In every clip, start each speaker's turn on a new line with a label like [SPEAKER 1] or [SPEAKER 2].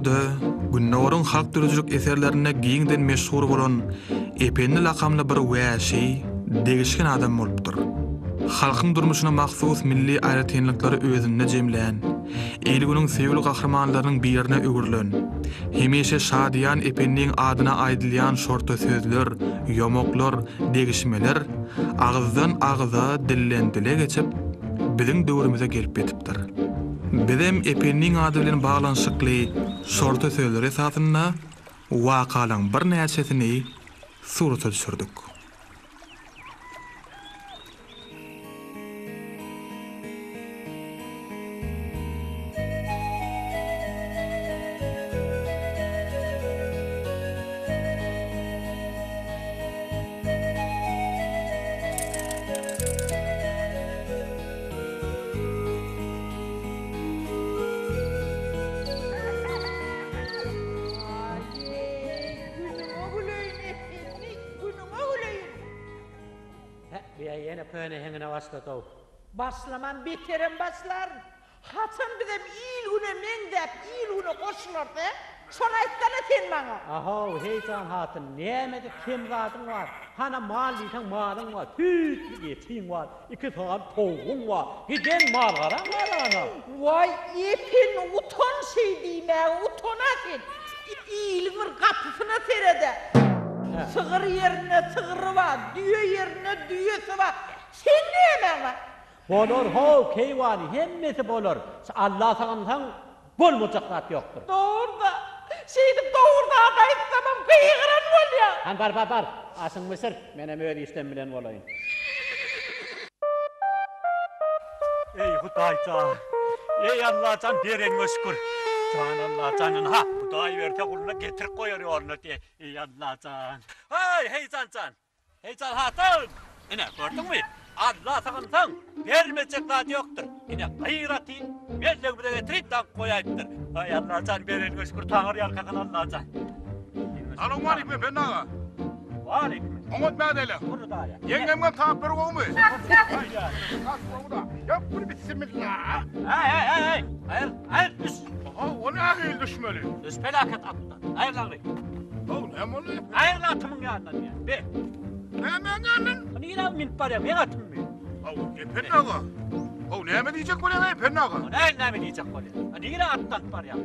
[SPEAKER 1] döwürlerde Gündogaryň halk döredijilik eserlerinde giňden meşhur bolan Ependi lakamly bir wäşi, degişgen adam bolupdyr. Halkyň durmuşyna mahsus milli aýratynlyklary özünde jemlän, il-günüň söýgüli gahrymanlarynyň birine öwrülen, hemişe şadyýan Ependiň adyna aýdylýan şorta sözler, ýomaklar, degişmeler agyzdan-agyza, dilden-dile geçip, biziň döwrümize gelip ýetipdir. Bizem Ependiň ady bilen baglanyşykly şorta sözler esasynda wakalaryň birnäçesini surata düşürdik.
[SPEAKER 2] Günüňe güleýin Ependi, günüňe güleýin.
[SPEAKER 3] Hä, bu-ýa ýene köne heňine başlady-ow.
[SPEAKER 2] Başlaman beterem başlaryn. Haçan bizem il-güne meňzäp, il-güne goşularys, hä? Şony aýtsana sen maňa.
[SPEAKER 3] Ahow, heýjan hatyn, nämede kem zadyň bar? Hana mal diýseň malyň bar, süýtli etiň bar, iki sany towugyň bar, giden mal-garaň bar ana.
[SPEAKER 2] Waý, Ependi, utan şeý diýmäge, utan-a sen. Iliň bir gapysyna sered-ä. Sygyr ýerinde sygry bar, düýe ýerinde düýesi bar. Seň nämäň bar?
[SPEAKER 3] Bolar how keýwany hemmesi bolar Alla sagynsaň bolmajak zat ýokdur.
[SPEAKER 2] Dogruda şeýdip dogry zat aýtsamam gygyran bolýa.
[SPEAKER 3] Hany bar bar bar aşyňy bişir menem öz işlem bilen bolaýyn. Eý Hudaýjan eý Allajan bereniňe şükür jan Allajan ynha Hudaý berse guluna getirip goýar ýoluna eý Allajan Heý heýjanjan Heýjan hatyn! Ine, gördüňmi? Alla sygynsaň, bermejek zady ýokdur. Ine, gyraty mellegimize getirip daňyp goýaýypdyr. Aý, Allajan, bereniňe şükür, Taňry ýalkasyn, Allajan.
[SPEAKER 4] Salowmaleýkim, Ependi aga.
[SPEAKER 3] Waleýkim.
[SPEAKER 4] Oňat mädele.
[SPEAKER 3] Hudaýa.
[SPEAKER 4] Ýeňňemem tap bir gowumy? Ýok, bir bissimilla.
[SPEAKER 3] Äý, äý, äý, äý. Aýyr, aýyr, düş.
[SPEAKER 4] How, o nähili düşmeli?
[SPEAKER 3] Düş, peläket atdan. Aýyr lagry.
[SPEAKER 4] How, näme boldy?
[SPEAKER 3] Aýryl atymyň ýanyndan diýýän. Be.
[SPEAKER 4] Nämäň ýanyndan?
[SPEAKER 3] Nirä münüp barýaň? Meň atymmy?
[SPEAKER 4] How, Ependi aga. How, näme diýjek bolýaň, Ependi aga?
[SPEAKER 3] Näme näme diýjek bolýan? Nirä atlanyp barýaň?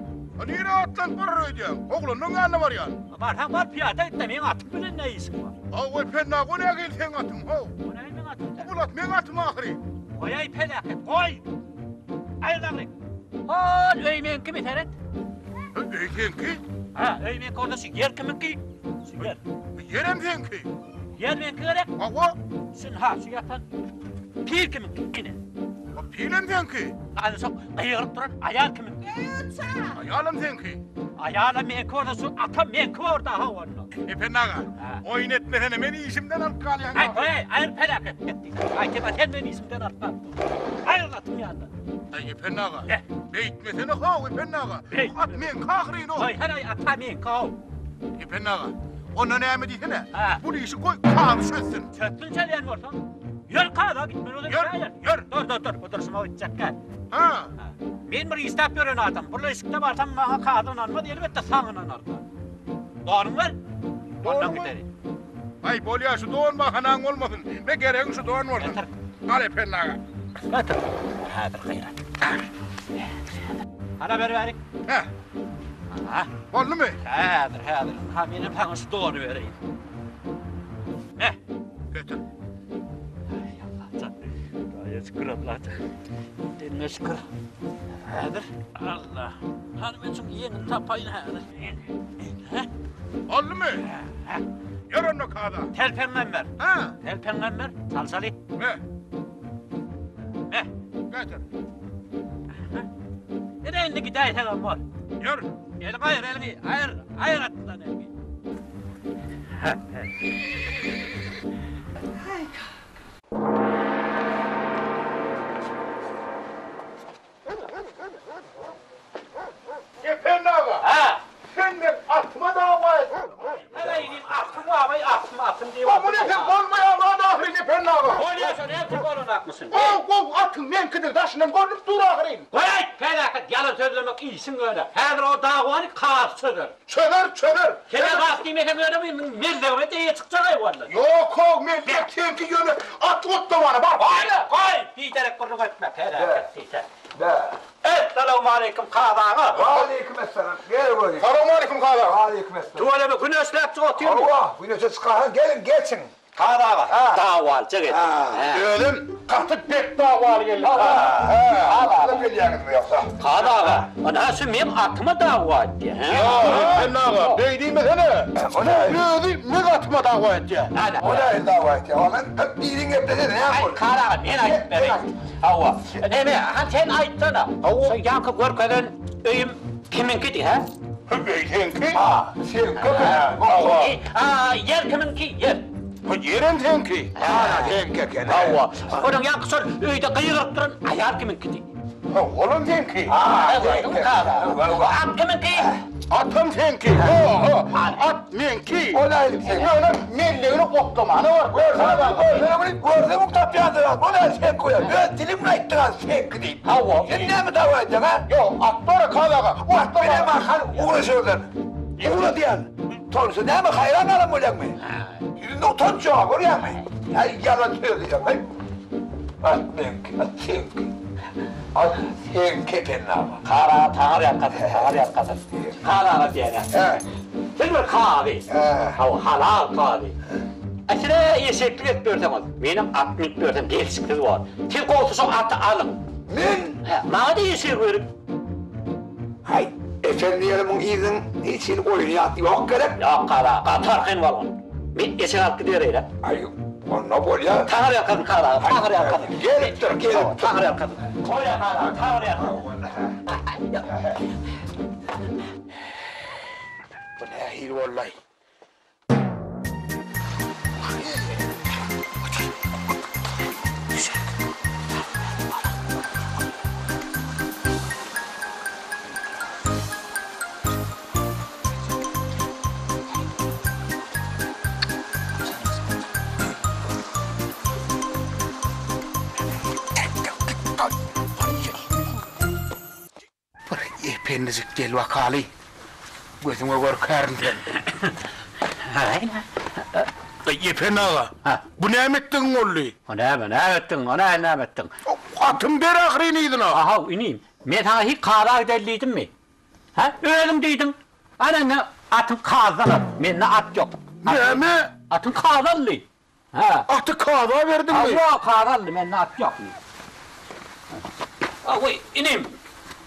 [SPEAKER 4] Nirä atlanyp barar öýdýäň? Oglanlaň ýanyna barýan.
[SPEAKER 3] Barsaň bar, pyýada git-de, meň atym bilen näme işiň bar?
[SPEAKER 4] How, Ependi aga, o nähili seň atyň, how?
[SPEAKER 3] O näme meň atym?
[SPEAKER 4] Bu at meň atym ahyry.
[SPEAKER 3] Goý-aý, peläket, goý! Aýryl aňryk. Hol, öý meňkimi, seret.
[SPEAKER 4] Öý seňki?
[SPEAKER 3] Ha, öý meňki bolsa şu ýer kimiňki? Şu ýer.
[SPEAKER 4] Ýerem seňki.
[SPEAKER 3] Ýer meňki gerek?
[SPEAKER 4] Hawa.
[SPEAKER 3] Şun ha, şu ýatan pil kimiňki? Ine.
[SPEAKER 4] O pilem seňki.
[SPEAKER 3] Ana şo gygyryp duran aýal kimiňki?
[SPEAKER 4] Aýalam seňki.
[SPEAKER 3] Aýalam meňki bolsa şu atam meňki bor-da ha onda.
[SPEAKER 4] Ependi aga, oýun etmesene, meni işimden alyp galýaň.
[SPEAKER 3] Aý, goý, aýyr peläket et diýsene. Aý, kema sen meni işimden alyp galyp dursuň. Aýryl atyň ýanyndan.
[SPEAKER 4] Aý, Ependi aga, beýtmesene how, Ependi aga. Bu at meňki ahyryn-ow.
[SPEAKER 3] Goý, haraý, at-a meňki-ow.
[SPEAKER 4] Ependi aga, onda näme diýsene, bul işi goý, kazy çözsün.
[SPEAKER 3] Çözsün çözýän bolsaň. Ýör kaza gitmeli bolsa
[SPEAKER 4] Ýör, ýör.
[SPEAKER 3] Dur, dur, dur, bu durşuma gitjek däl.
[SPEAKER 4] Ha.
[SPEAKER 3] Men bir işläp ýören adam. Bir işikde barsam maňa kazy ynanmaz, elbetde saňa ynanarlar. Donuň ber. Ondan giderin.
[SPEAKER 4] Aý, bolýa, şu don bahanaň bolmasyn. Me geregiň şu don bolsun.
[SPEAKER 3] Getir.
[SPEAKER 4] Al Ependi aga.
[SPEAKER 3] Getir. Häzir gaýrat. Hana ber bärik.
[SPEAKER 4] Hä.
[SPEAKER 3] Ha.
[SPEAKER 4] Boldumy?
[SPEAKER 3] Häzir, häzir. Ha, menem saňa şu dony bereýin. Me.
[SPEAKER 4] Getir.
[SPEAKER 3] Aý, Allajan. Hudaýa şükür, Allajan. Denne şükür. Häzir. Allah. Hany men şuň ýeňini tapaýyn häzir. Hä?
[SPEAKER 4] Boldumy?
[SPEAKER 3] Hä.
[SPEAKER 4] Ýör onda kaza.
[SPEAKER 3] Telpeňem ber.
[SPEAKER 4] Hä.
[SPEAKER 3] Telpeňem ber. Çalşaly.
[SPEAKER 4] Me.
[SPEAKER 3] Me.
[SPEAKER 4] Getir.
[SPEAKER 3] Ine indi gidäýseňem bor.
[SPEAKER 4] Ýör.
[SPEAKER 3] Eliňi aýyr, eliňi. Aýyr, aýyr atdan eliňi. Hä.
[SPEAKER 2] Haý, kaka.
[SPEAKER 4] Ependi aga!
[SPEAKER 3] Hä?
[SPEAKER 4] Sen meň atyma dawa et.
[SPEAKER 3] Heleý diýip atym babaý atym atym diýip.
[SPEAKER 4] Oň muny sen bolmaýan zat ahyryn Ependi aga.
[SPEAKER 3] Bolýa şo näçe bolanakmyşyn.
[SPEAKER 4] Gow gow atyň meňkidir daşyndan görnüp dur ahyryn.
[SPEAKER 3] Goýaýt peläket ýalan sözlemek işiň ýöne. Häzir o dawa. Dawany kazy çözer.
[SPEAKER 4] Çözer, çözer.
[SPEAKER 3] Sen-ä zat diýmeseň ýöne bu mellegime eýe çykjag-aý walla.
[SPEAKER 4] Ýok-how, mellek seňki ýöne at otlamana bar.
[SPEAKER 3] Goý, goý, biderek gürrüň etme, peräket diýse.
[SPEAKER 5] Bä.
[SPEAKER 3] Essalawmaleýkim kazy aga.
[SPEAKER 5] Waleýkim esselam. Gel göni.
[SPEAKER 4] Salowmaleýkim kazy aga.
[SPEAKER 5] Waleýkim esselam.
[SPEAKER 3] Tüweleme güneşläpjik otyrmy?
[SPEAKER 5] Hawa, güneşe çykarsaň geliň, geçiň.
[SPEAKER 3] Kazy aga, dawalyja geldim.
[SPEAKER 4] Özem gaty bek dawaly geldi.
[SPEAKER 5] Hä, alyp gelýäňizmi ýogsa?
[SPEAKER 3] Kazy aga, ynha şu meň atyma dawa etýär.
[SPEAKER 4] Ýa, Ependi aga, beý diýmesene.
[SPEAKER 5] O nähili?
[SPEAKER 4] Özi meň atyma dawa etýär.
[SPEAKER 5] O nähili dawa etýär? Ol men biriň geplesene, näme boldy?
[SPEAKER 3] Aý, Kazy aga, men aýdyp bereýin. Hawa. Neme, hany sen aýtsana. Şu ýaňky görkezen öýüm kimiňkidi, hä?
[SPEAKER 4] Hü, öý seňki.
[SPEAKER 5] Ha, seňki eken.
[SPEAKER 4] Hawa.
[SPEAKER 3] A, ýer kimiňki, ýer?
[SPEAKER 4] Bu ýerem seňki.
[SPEAKER 5] Ha, seňki eken.
[SPEAKER 3] Hawa. Onuň ýaňky şol öýde gygyryp duran aýal kimiňkidi?
[SPEAKER 4] Ha, olam seňki.
[SPEAKER 5] Ha, seňki.
[SPEAKER 3] At kimiňki?
[SPEAKER 4] Atam seňki. Ha, ha, at meňki.
[SPEAKER 5] O nähili seňki?
[SPEAKER 4] Ýöne mellegini otlamana bar.
[SPEAKER 5] Görsene, görsene muny, görse muň tapýandyr. O nähili seňki bolýar? Öz diliň bilen aýtdyň-a seňki diýip.
[SPEAKER 3] Hawa.
[SPEAKER 5] Sen näme dawa edýäň, hä?
[SPEAKER 4] Ýok, at bar, kazy aga.
[SPEAKER 5] At bilen makan ugraşarlar. Ugra diýýän. Utansa näme haýran galan bolýaňmy? Ýüzünde utanç ýok, görýäňmi? Häý, ýalan sözleýän, häý. At meňki, at seňki. At seňki eken aga.
[SPEAKER 3] Kazy aga taňar ýalkasyn, taňar ýalkasyn. Kazy aga diýýän-ä.
[SPEAKER 5] Hä.
[SPEAKER 3] Siz bir kazy.
[SPEAKER 5] Hä.
[SPEAKER 3] Hawa, halal kazy. A siz-ä eşeklik edip ýörseňiz, menem at münüp ýörsem gelşiksiz bor. Siz gowusy şo aty alyň.
[SPEAKER 5] Men?
[SPEAKER 3] Hä, maňa-da eşegi berip.
[SPEAKER 5] Haý, Ependi ýöne muň yzynyň hiç hili oýny ýat ýok gerek?
[SPEAKER 3] Ýok, kazy aga, gaty arkaýyn bolgun. Men eşek alyp gidibereýin-ä.
[SPEAKER 5] Aý, onda bolýa.
[SPEAKER 3] Taňry ýalkasyn, kazy aga, taňry ýalkasyn.
[SPEAKER 5] Gelipdir, gelipdir.
[SPEAKER 3] Taňry ýalkasyn. Bolýa, kazy aga, taňry ýalkasyn.
[SPEAKER 5] Bu nähili boldy-aý?
[SPEAKER 4] Bir ependijik gel bakaly, gözüňe görkärin sen. Eý, Ependi aga, bu näme etdigiň boldy?
[SPEAKER 3] O näme, näme etdigiň, o nähili näme etdigiň?
[SPEAKER 4] Atymy ber ahyryn yzyna.
[SPEAKER 3] Ahaw, inim, men saňa hiç kaza gideli diýdimmi? Hä, özüň diýdiň. Ana indi atyň kazydan al, mende at ýok.
[SPEAKER 4] Näme?
[SPEAKER 3] Atyň kazy aldy. Hä.
[SPEAKER 4] Aty kaza berdiňmi?
[SPEAKER 3] Hawa, kaza aldy, mende at ýok. Awy, inim,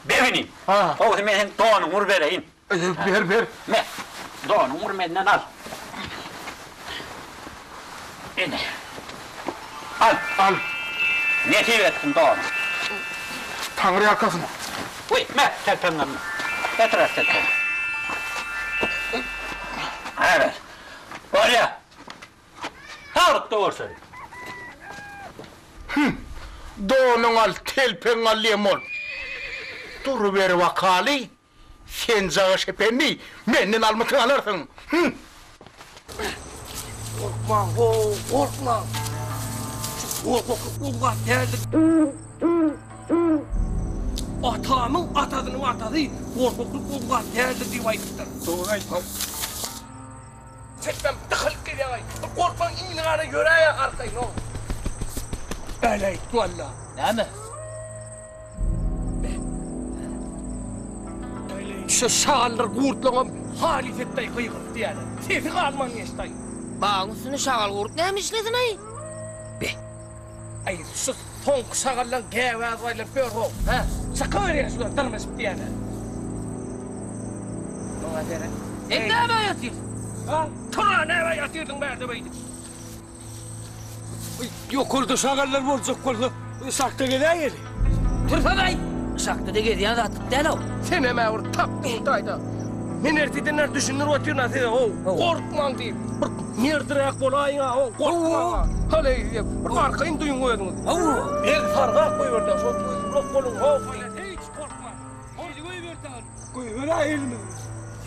[SPEAKER 3] ber inim.
[SPEAKER 4] Ha.
[SPEAKER 3] Gowusy men seň donuňy bir bereýin.
[SPEAKER 4] Ber, ber.
[SPEAKER 3] Me, donuňy bir menden al. Ine. Al.
[SPEAKER 4] Al.
[SPEAKER 3] Nesip etsin donuň.
[SPEAKER 4] Taňry ýalkasyn.
[SPEAKER 3] Wiý, me, telpegiňem. Getir, telpegiňi. Hä, bolýa. Saglykda görşeli.
[SPEAKER 4] Hüm, donuňy al, telpegiňi al diýen bolup. Duruber bakaly, sen Jagaş ependi, menden almytyňy alarsyň. Hüm!
[SPEAKER 6] Gorkmaň, how, gorkmaň. Şu gorkaklyk uly zat däldir. Atamyň atasynyň atasy gorkaklyk uly zat däldir diýip aýdypdyr.
[SPEAKER 4] Dogry aýtýaň.
[SPEAKER 6] Çekmem dykylyp gelýäňaý. Bir gorkmaň iňňe gara ýöräýä arkaýyn how. Äleýt walla.
[SPEAKER 3] Näme?
[SPEAKER 6] Şu şagaldyr gurtlaňam halys etdaý gygyryp diýýäler. Sesi galman geçdaý.
[SPEAKER 7] Bagyň üstünde şagal gurt näme işlesin-aý?
[SPEAKER 6] Be. Aý, şu soňky şagallaň gäwäz aýlanyp ýör how. Hä? Çykyberýär şular dyrmaşyp diýýäler. Muňa seret.
[SPEAKER 7] Sen näme ýatyrsyň?
[SPEAKER 6] Ha? Tur-a, näme ýatyrdyň bärde beýdip?
[SPEAKER 8] Ýokarda şagallar boljak bolsa, yşakda gezäýeli.
[SPEAKER 7] Tursana-aý! Yşakda-da gezýän zatlyk däl-ow.
[SPEAKER 6] Senem-ä bir tapdyň taýda. Men erteden bäri düşündirip otyryn-a size, how, gorkmaň diýip. Bir merdiräk bolaýyň-a, how, gorkmaň-a. Haleý diýip, bir arkaýyn duýuň özüňizi.
[SPEAKER 7] Hawa.
[SPEAKER 6] Beg sargap goýberdi, şol duýgurak boluň, how, hiç gorkmaň. Bizi goýberseň. Goýber-ä elimi.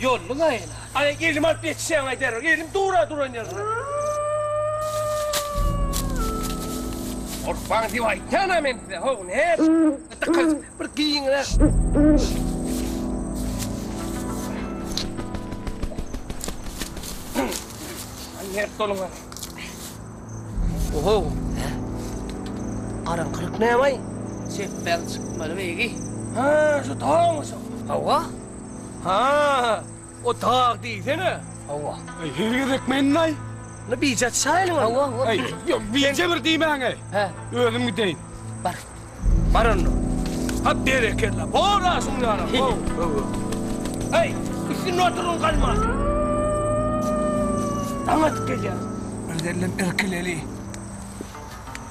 [SPEAKER 7] Ýolluň-a ýene.
[SPEAKER 6] Aý, elimi alyp ýetişýäň-aý derrew. Elim dur-a duran ýerinde. Gorkmaň diýip aýtýan-a men size, how, näçe dykylyp bir giňräk. Mert boluň hany. Oho. Garaňkylyk näme-aý?
[SPEAKER 7] Çepbäň çykmaly beýgi.
[SPEAKER 6] Hä, şu dagmy şu?
[SPEAKER 7] Hawa.
[SPEAKER 6] Ha, o dag diýsene.
[SPEAKER 7] Hawa.
[SPEAKER 8] Eý, her gezek men-aý.
[SPEAKER 6] Ne bije çaýlyň.
[SPEAKER 7] Hawa, hawa.
[SPEAKER 8] Eý, ýok, bije bir diýmäň-eý.
[SPEAKER 7] Hä.
[SPEAKER 8] Özüm gideýin.
[SPEAKER 7] Bar.
[SPEAKER 6] Bar onda. Ha berekella. Bor-a şuň ýalam. How. Eý, üstünde oturyň galman. Daň atyp gelýär. Birdellem irkileli.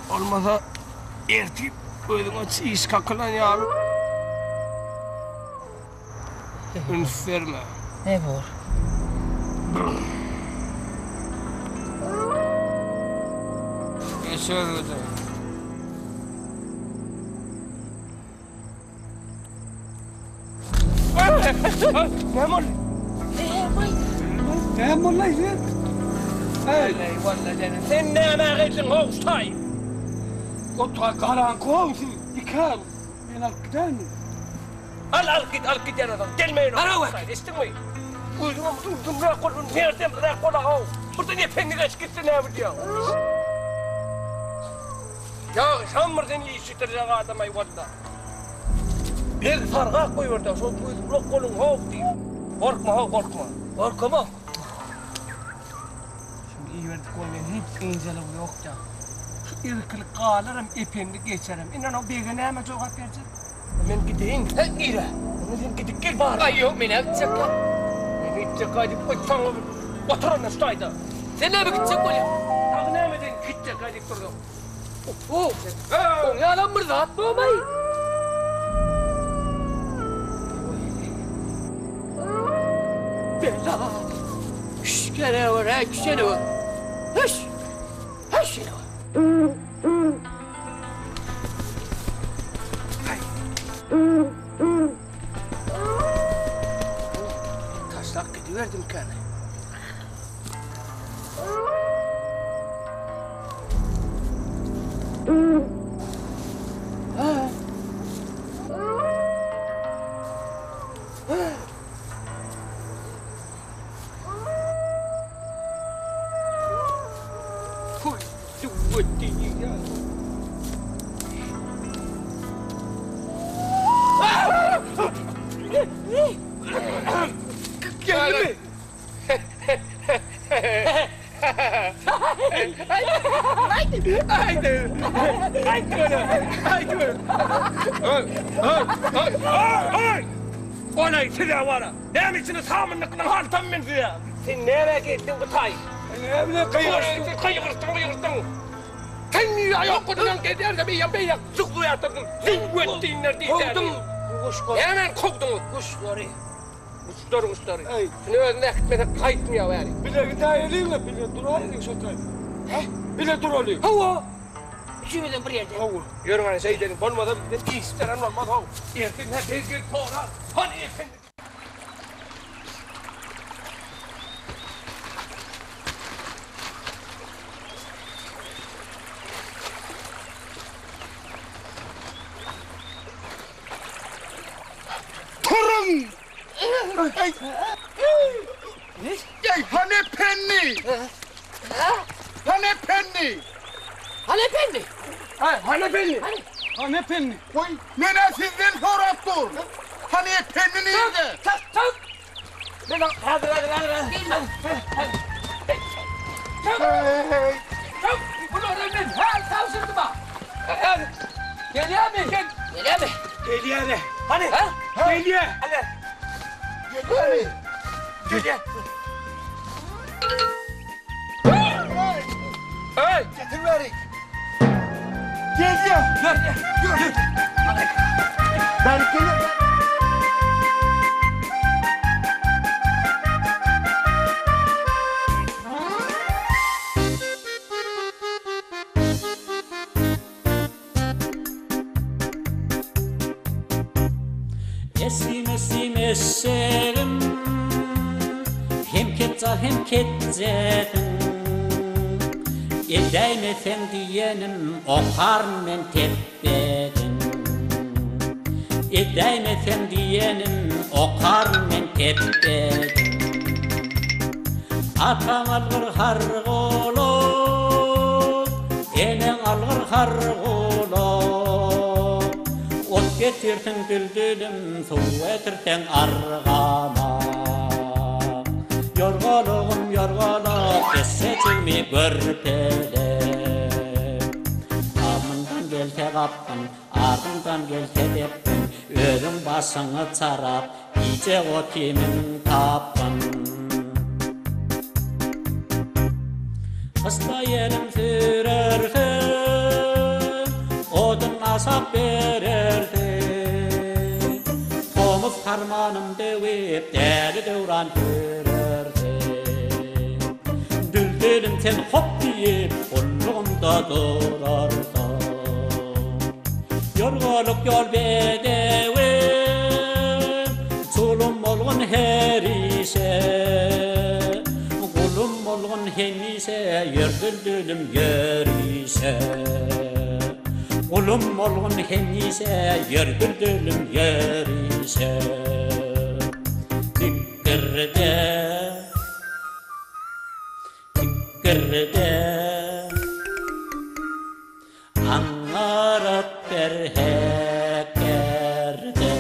[SPEAKER 6] Bolmasa ertir gözüňe çiş kakylan ýaly. Üns berme.
[SPEAKER 7] Ne bor?
[SPEAKER 6] Geç özüde. Näme boldy?
[SPEAKER 8] Näme boldy sen?
[SPEAKER 6] Hey, walla jene. Sen näme geldiň howşaý?
[SPEAKER 8] Otura garaňky howsy, ikä men alyp giderin.
[SPEAKER 6] Al alyp git alyp gidýän adam gelmeýin
[SPEAKER 7] Ara bak.
[SPEAKER 6] Eşitdiňmi? Özüňem durdumrak bol, merdemräk bol how. Birden ependi geçip gitse näme diýýäň? Ýagşam birden iş bitirjek adam-aý walla. Beg sargap goýberdi, şol göz gulak boluň how diýip. Gorkma how gorkma.
[SPEAKER 7] Gorkamok.
[SPEAKER 6] Şuny iberdik bolmaýan hiç ynjalygy ýok-da. Şu irkilip galaram ependi geçerem. Indi onuň bege näme jogap berjek? Men gideýin.
[SPEAKER 7] Sen nirä?
[SPEAKER 6] Onda sen gidip gel bari.
[SPEAKER 7] Aý ýok, men-ä gitjek ýok.
[SPEAKER 6] Men gitjek gaýdyp goýsaň otur onda şu taýda.
[SPEAKER 7] Sen näme gitjek bolýaň?
[SPEAKER 6] Dagy näme edeýin, gitjek gaýdyp dursaň.
[SPEAKER 7] Oho, oň ýalam bir zat bormaý? Bela. Hüş gelewer, äý gelewer. Hüş! Hüş gelewer.
[SPEAKER 6] Taşlap gidiberdimkäni. Geldimi? Haydi. Haydi öyle. Haydi öyle. Ay! Olay size wara. Näme üçin samynlykynyň haltam men size? Sen näme gitdiň bu taý?
[SPEAKER 8] Näme
[SPEAKER 6] gygyrdyň, gygyrdyň, gygyrdyň. Sen niýe aýak goýdan gezýärde beýan beýan zyglaýardyň. Sen götdinler diýýär.
[SPEAKER 7] Kowdum guşlary.
[SPEAKER 6] Näme kowduňyz?
[SPEAKER 7] Guşlary.
[SPEAKER 6] Guşlary, guşlary. Şuny özüne äkitmesek gaýtmaýar bäri.
[SPEAKER 8] Bile gidäýeliň, bile duraýlyň şo taý.
[SPEAKER 7] Hä?
[SPEAKER 8] Bile duralyň.
[SPEAKER 6] Hawa.
[SPEAKER 7] Üçümizem bir ýerde.
[SPEAKER 8] Hawa.
[SPEAKER 6] Ýörüň hany şeýdeliň. Bolmasa bizden iş beren bolmaz how. Ertir hä tez gelip sorar. Hany ertir.
[SPEAKER 4] Turuň! Eý! Eý, hany Ependi? Hany Ependi?
[SPEAKER 7] Hany Ependi?
[SPEAKER 6] Hany Ependi?
[SPEAKER 8] Hany Ependi?
[SPEAKER 4] Goý, men-ä sizden sorap dur. Hany Ependi nirde?
[SPEAKER 6] Çyk, çyk! Men häzir, häzir, häzir. Çyk! Çyk! Bulary men häzir tabşyrdym-a. Häzir. Gelýärmi?
[SPEAKER 7] Gelýärmi?
[SPEAKER 6] Gelýär. Hany? Gelýär. Hany?
[SPEAKER 4] Gelýärmi?
[SPEAKER 6] Gelýär. Eý!
[SPEAKER 4] Getir bärik. Gelýär.
[SPEAKER 6] Gel, gel.
[SPEAKER 4] Bärik gelýär.
[SPEAKER 3] Esim esim eşegim Hem ketjal hem ketjesiň Edäýmeseň diýenim Okaryn men tepbedin Edäýmeseň diýenim Okaryn men tepbedin. Ataň algyr har golak, eneň algyr har golak. Ot getirseň düldülüm, suw getirseň argamak. Ýorgalygym ýorgalak, eşejigimi görpelek. Alnymdan gelse gapgyn, Ardyňdan gelse depgin, Özüň başyňy çarap, Gije otymyň tapgyn. Gyşda ýelim sürersiň, Odun aşak berersiň. Tomus harmanym döwüp, Däli döwran sürersiň. Düldülim sen hop diýip, Gullugymda durarsyň. Ýorgalyk ýol bedewi, Çulum bolgun her işe. Gulum bolgun hemişe, Ýör düldülüm ýörişe. Gulum bolgun hemişe, Ýör düldülüm ýörişe. Dikgirde. Dikgirde. Aňňaryp bir hekgerde.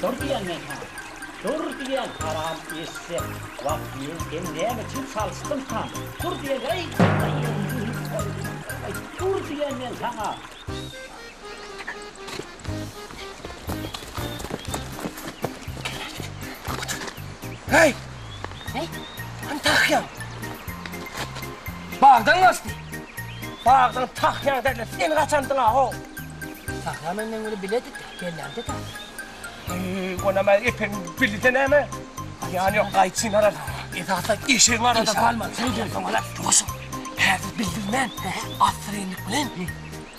[SPEAKER 3] Dur diýen men saňa. Dur diýen haram eşek. Wah men sen näme üçin çalyşdym saň. Dur diýen eý. Dur diýen men saňa.
[SPEAKER 6] Hey!
[SPEAKER 7] Hey!
[SPEAKER 6] Hany tahýaň? Bagdan gaçdy. Bagdan tahýaň däl-de, sen gaçandyň-a, ho! Tahýa menden weli biledik, gelýände tahýa. Eý, onam epen bildi näme? Ýany ýok, gaýçyny alar. Esasy eşegiň arada galmaly. Soň alar. Ýuwaşyň. Häzir bildirmän, assyrynlyk bilen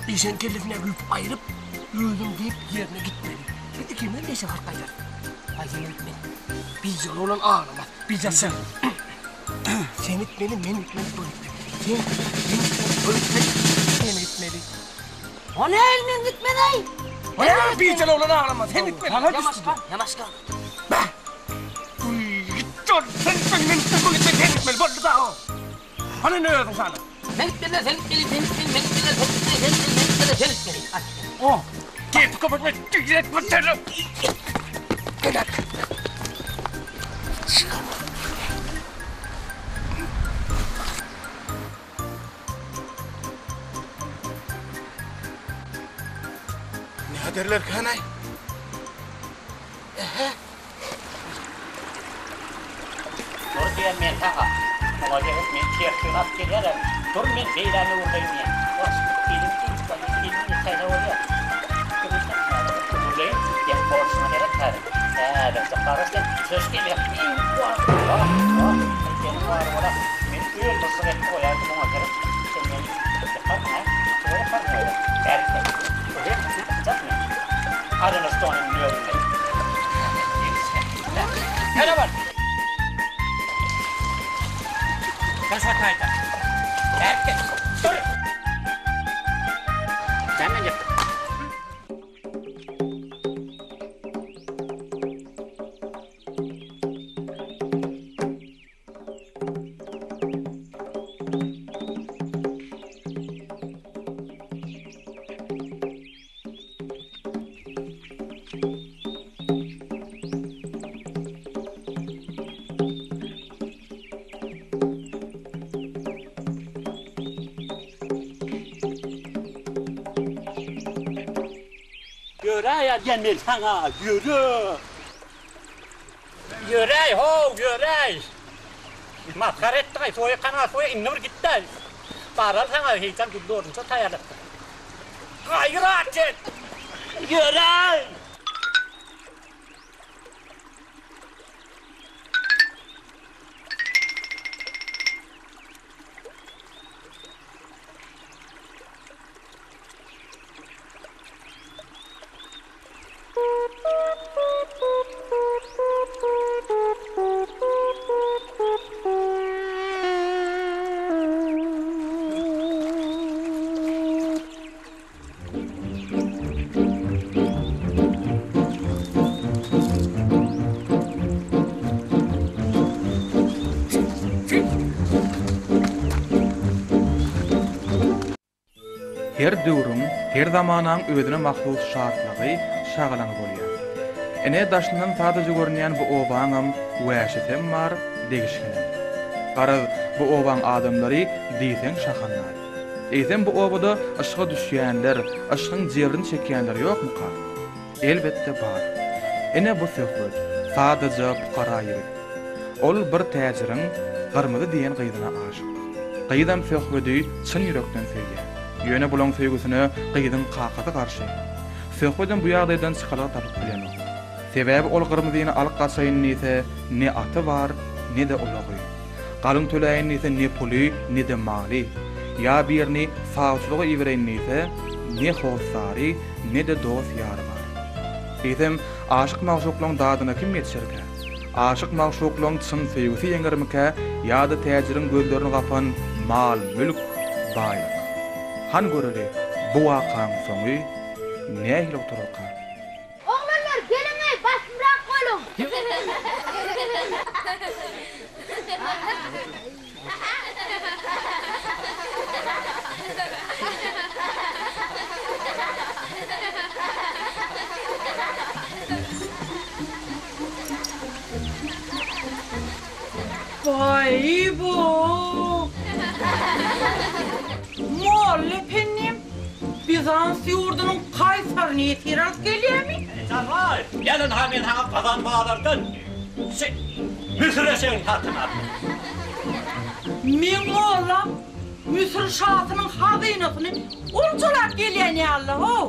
[SPEAKER 6] eşegiň kellesine güýüp aýryp, özüň diýip ýerine gitmeli. Biz ikimizem eşek alyp gaýdarys. Aý, sen gitme. Bijan oglan aglamaz. Bijan sen. Sen gitmeli, men gitmeli, bu gitmeli. Sen gitmeli, men gitmeli, bu gitmeli, sen gitmeli.
[SPEAKER 7] O nähili men gitmeli-aý?
[SPEAKER 6] O näme bijan oglan aglamaz, sen gitmeli.
[SPEAKER 7] Ýamaşka, ýamaşka.
[SPEAKER 6] Bäh! Git ol, sen gitmeli, men gitmeli, bu gitmeli, sen gitmeli, boldy da o. Hany indi özüň sana.
[SPEAKER 7] Men gitmeli, sen gitmeli, sen gitmeli, men gitmeli, sen gitmeli, sen gitmeli, men gitmeli, sen gitmeli. Hadi.
[SPEAKER 6] O, gepi köpeltme, git bu terör. Gel
[SPEAKER 4] Näderler känäý? Ehe.
[SPEAKER 3] Dur diýen men saňa. Muňa derek men tertigi alyp gelýärem. Dur men beýläme öwrüleýin diýen. Wah, elim elim ýetäýse bolýar. Öwrüleýin diýen bolşuňa seret häzir. Häzirje gara sen söz gelýär. Wah, wah, wah. Seniň bar bola. Men öl myžžyk edip goýaýdym muňa seret. Sen meni ýykarsyň, hä? Ýykarsyň öýle. Bärik gel. Ýöräý diýen men saňa, ýöre! Ýöräý, how, ýöräý! Masgara etdiň-aý, soýa kanal soýa, indi bir git-dä! Baraly saňa heýjan gülli orunça taýýarlapdyr. Gaýrat et! Ýöräý!
[SPEAKER 1] Her döwrüň, her zamanaň özüne mahsus şatlygy, şagalaňy bolýar. Ine, daşyndan sadaja görünýän bu obaňam wäşisem bar, degişgenem. Garaz, bu obaň adamlary diýseň şahandaz. Eýsem, bu obada yşga düşýänler, yşgyň jebrini çekýänler ýokmuka? Elbetde bar. Ine bu söhbet, sadaja pukara ýigit. Ol bir täjiriň Gyrmyzy diýen gyzyna aşyk. Gyzam Söhbedi çyn ýürekden söýýär. Ýöne bulaň söýgüsine gyzyň kakasy garşy. Söhbedem bu ýagdaýdan çykalga tapyp bilenok. Sebäbi ol Gyrmyzyny alyp gaçaýyn diýse ne aty bar, ne-de ulagy. Galyň töläýin diýse ne puly, ne-de maly. Ýa birini sawçylyga ibereýin diýse, ne hossary, ne-de dost-ýary bar. Eýsem, aşyk-magşuklaň dadyna kim ýetişerkä? Aşyk-magşuklaň çyn söýgüsi ýeňermikä ýa-da täjiriň gözlerini gapan mal-mülk, baýlyk? Han göreli, bu wakaň soňy nähili gutararka?
[SPEAKER 9] Oglanlar, geliň-eý, basymrak boluň!
[SPEAKER 2] Baý-bo! Molla ependim, Bizans ýurdunyň kaýsaryny ýesir alyp gelýärmi?
[SPEAKER 3] Janaý, gel ynha men saňa gazan bazardan şi Müsür eşegini satyn aldym.
[SPEAKER 2] Meň mollam Müsür şasynyň hazynasyny oljalap gelýän ýaly-how.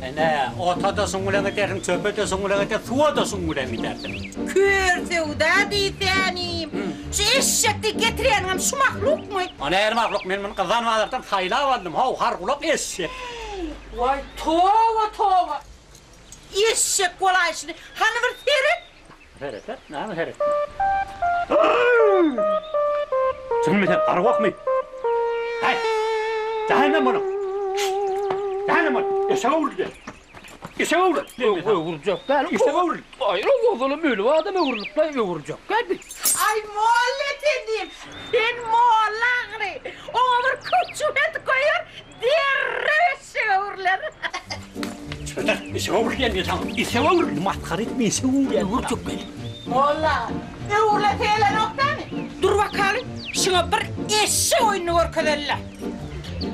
[SPEAKER 3] Ene, ota-da şuň bilen gidersiň, çöpe-de şuň bilen gider, suwa-da şuň bilen gidersiň.
[SPEAKER 2] Kör söwda diýsänim. Şu eşek diýip getirýäniňem şu mahlukmy?
[SPEAKER 3] O nähili mahluk, men muny gyzan bazardan saýlap aldym, how, hargulak eşek.
[SPEAKER 2] Waý, toba, toba! Eşek bolaýşyny, hany bir seret!
[SPEAKER 3] Seret, näme seret? Çynmy sen, arwahmy? Häý! Jähennem boluň! Jähennem boluň! Eşek öwrüldi! Eşek öwrüldi!
[SPEAKER 7] Öwrüljek däl.
[SPEAKER 3] Eşek öwrüldi!
[SPEAKER 7] Aýra ozalam ölüp adam öwrülip laý öwrüljek däl bi.
[SPEAKER 2] Aý molla ependim, sen molla ahyry. Oňa bir köçümet goýar, Derrew eşege öwrüler.
[SPEAKER 3] Çöder, eşege öwrülýän men saňa. Eşege öwrüldi, masgara etme, eşege öwrülýän.
[SPEAKER 7] Öwürjek meni.
[SPEAKER 2] Molla, öwrülesi gelenok dämi? Dur bakaly, şuňa bir eşek oýnuny görkezeli-le.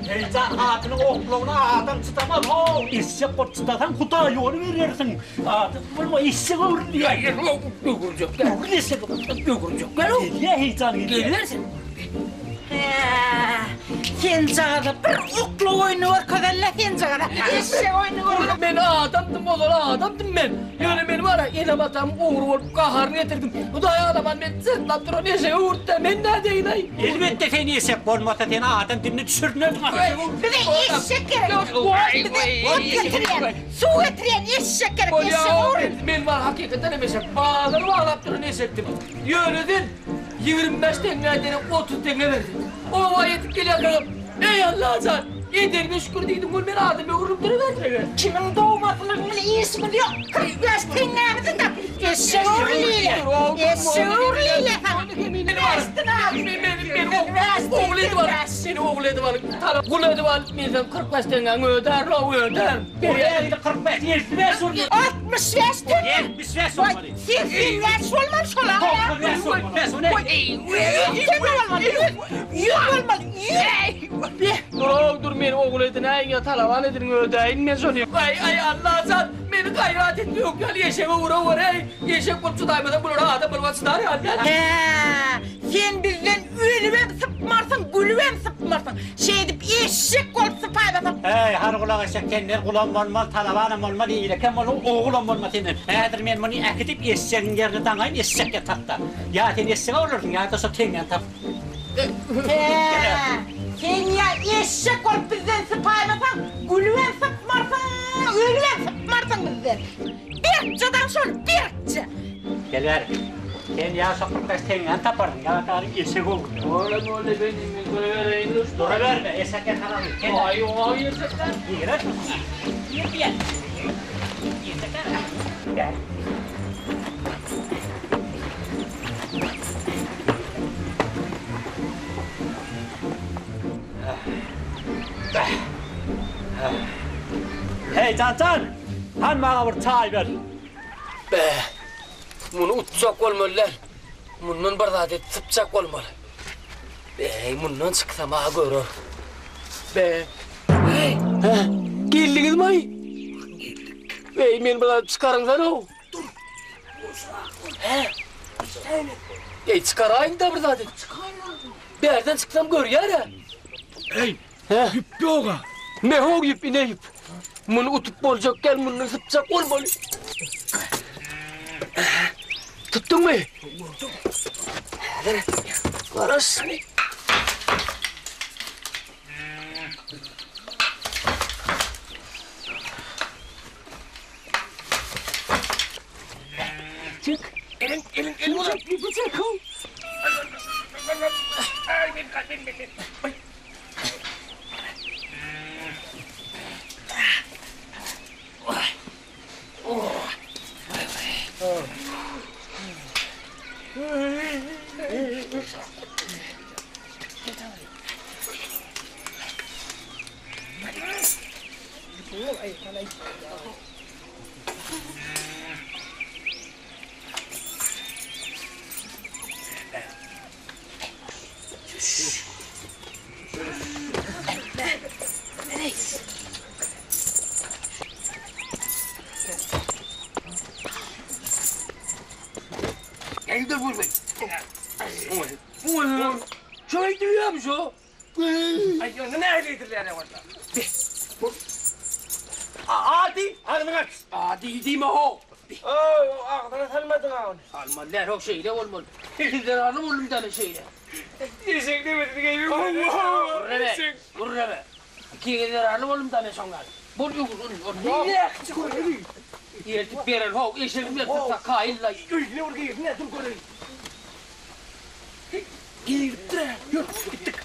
[SPEAKER 3] Heýjan hatynyň oklawyna adam çydamaz, how! Eşek bolup çydasaň, Hudaý ýoly berersiň. Adam bolma, eşege öwrülýän.
[SPEAKER 7] Öwürjek däl.
[SPEAKER 3] Öwrül eşege.
[SPEAKER 7] Öwürjek däl.
[SPEAKER 3] Gelýär heýjan gelýär.
[SPEAKER 7] Gelibersin.
[SPEAKER 2] Hä, senjagaza bir oklaw oýnuny görkezeli-le senjagaza. Eşek oýnuny görkezeli.
[SPEAKER 7] Men adamdym ozal adamdym men. Ýöne men bar-a enem-atamyň ogry bolup gaharyny getirdim. Hudaý alaman meni syrtlap duran eşege öwürtdi-ä men nädeýin-aý?
[SPEAKER 3] Elbetde sen eşek bolmasa seni adam diline düşürmezdim.
[SPEAKER 2] Bize eşek gerek. Bize ot getirýän, suw getirýän eşek gerek. Eşek ogry.
[SPEAKER 7] Men bar hakykatdan hem eşek. Bazary baglap duran eşekdim. Ýöne sen 25 teňňä derek 30 teňňe berdiň. Oba ýetip gelýärkäm, Eý, Allajan, edeniňe şükür diýdim, ol meni adam öwrülip duruberdi.
[SPEAKER 2] Kimiň dogmasylygyň bilen işimiz ýok, 45 teňňämizi tap, eşek öwrüliyle, eşek öwrüliyle saňa.
[SPEAKER 7] Meni ogul edip alyp, meni ogul edip alyp, gul edip alyp, men seniň 45 teňňäňi ödärin-ow, ödärin.
[SPEAKER 3] Berýär-de 45, 55 bolmaly.
[SPEAKER 2] 65 teňňe.
[SPEAKER 3] 75 bolmaly.
[SPEAKER 2] 85 bolmaly şol aga.
[SPEAKER 3] 95 bolmaly.
[SPEAKER 2] 100 teňňe bolmaly, 100, 100 bolmaly, 100.
[SPEAKER 7] Dur-ow, dur, meni ogul edinäýiň ýa talaban ediniň, ödäýin men şony. Aý, aý, Allajan, meni gaýrat et, ýok ýaly eşege uraweri-eý. Eşek bolup çydaýmasaň, bulara adam bolman çydar ýaly däl.
[SPEAKER 2] Hä, sen bizden ölübem sypmarsyň, gülübem sypmarsyň. Şeýdip eşek bolup sypaýmasaň.
[SPEAKER 3] Äý, hargulak eşek, senden gulam bolmaz, talabanam bolmaz, eýlekem bolmaz, ogulam bolmaz senden. Häzir men muny äkidip eşegiň ýerine daňaýyn, eşek ýatakda. Ýa sen eşege bolarsyň, ýa-da şo teňňäni tapyp.
[SPEAKER 2] Hä, sen ýa eşek bolup bizden sypaýmasaň, gülübem sypmarsyň, ölübem sypmarsyň bizden. Berkje daň şol, berkje!
[SPEAKER 3] Gel bäri. Sen ýa şo 45 teňňäni taparsyň, ýa daryň eşegi ogurlar.
[SPEAKER 7] Molla, molla, ben men durubereýin dur.
[SPEAKER 3] Duruberme, eşek ýatanaly. Gel.
[SPEAKER 7] Aý, oňa girjek däl.
[SPEAKER 3] Girersiň. Gir diýýän. Girjek däl. Gel. Eý, Janjan! Hany maňa bir çaý ber.
[SPEAKER 7] Be, muny utjak bolmaly däl. Mundan bir zat edip sypjak bolmaly. Beý, mundan çyksam-a görer. Be, heý, hä, geldiňizmi-aý? Geldik. Beý, meni bir zat çykaryňsana-ow. Dur, ýuwaşrak bol. Hä? Eý, çykaraýyň-da bir zat edip. Çykaýyn. Bärden çyksam görýär-ä.
[SPEAKER 8] Eý, ýüp ýog-a.
[SPEAKER 7] Mehow ýüp, ine ýüp. Muny utup boljak däl, mundan sypjak bolmaly. Tutduňmy? Häzir garaş. Çek.
[SPEAKER 6] Elin, elin, elin uzat.
[SPEAKER 7] Ýüpi çek.
[SPEAKER 6] Ay, men, men, men, men. Ay.
[SPEAKER 7] Şoý diýýärmi şo?
[SPEAKER 6] Aý, ýöne nähili edilýär onda? Ady, agzyňy aç.
[SPEAKER 7] Ady diýme ho.
[SPEAKER 6] Ow, agzyna salmadyň-a ony.
[SPEAKER 7] Salmaly däl, ho, şeýle bolmaly. Sizden arly boldum däli şeýle.
[SPEAKER 6] Eşek demesini geýmem.
[SPEAKER 7] Gürreme, gürreme. Ikiňiz zerarly boldum da men şoň ýaly. Bol öwür ony, ony.
[SPEAKER 6] Nähçi göreli.
[SPEAKER 7] Eltip bereli, ho, eşegimi eltip sa kaýyl-laý.
[SPEAKER 6] Öýüne bir girsin-ä, dur göreýin. Giripdir-ä, ýör, gitdik.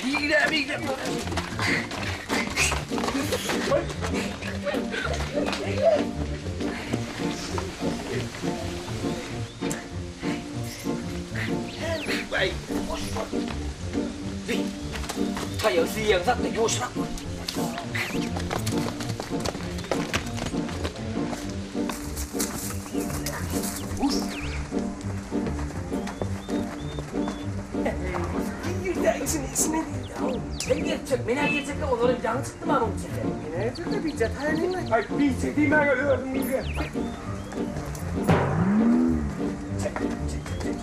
[SPEAKER 6] Girä-migre.
[SPEAKER 7] Taýagy siýegiň sakla, ýuwaşrak bol.
[SPEAKER 6] Girdi, içine, içine girdi.
[SPEAKER 7] Sen gelipjek, men-ä geljekde ozalam ýaňy çykdym a muň içinden.
[SPEAKER 6] Men-ä geljekde bije taýynmy? Aý, bije diýmäge özüň girýän. Çek, çek, çek.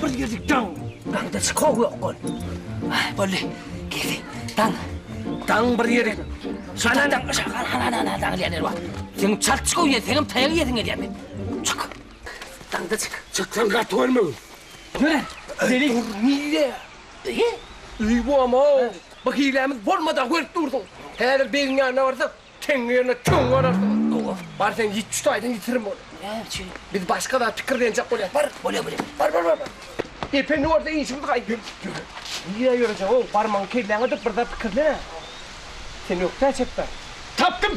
[SPEAKER 7] Bir girdik daň. Daňda çykaw ýok gol. Ay boldy. Girdi. Daň. Daň bir ýeri. Şana daň. Hana hana hana daň diýen bar. Sen çalt çykaw ýe, senem taýak ýesiň gelýär. Çyk. Daňda çyk.
[SPEAKER 8] Çyksaň gaty görmegin.
[SPEAKER 7] Ýöre. Deli.
[SPEAKER 6] Nire? Öý bu ama. Bu hilämiz bolmada görüp dursuň. Häzir begiň ýanyna barsak, teňňe ýerine töňňe alarsyň. Bar sen ýit şu taýdan ýitirim ony.
[SPEAKER 7] Näme üçin?
[SPEAKER 6] Biz başga zat pikirlenjek bolýas. Bar.
[SPEAKER 7] Bolýa bolýa.
[SPEAKER 6] Bar bar bar. Ependi görse işimiz gaý. Nirä ýörejek ow, barmagyň kelläňe dyk bir zat pikirlen-ä. Sen ökdä çepbe.
[SPEAKER 8] Tapdym!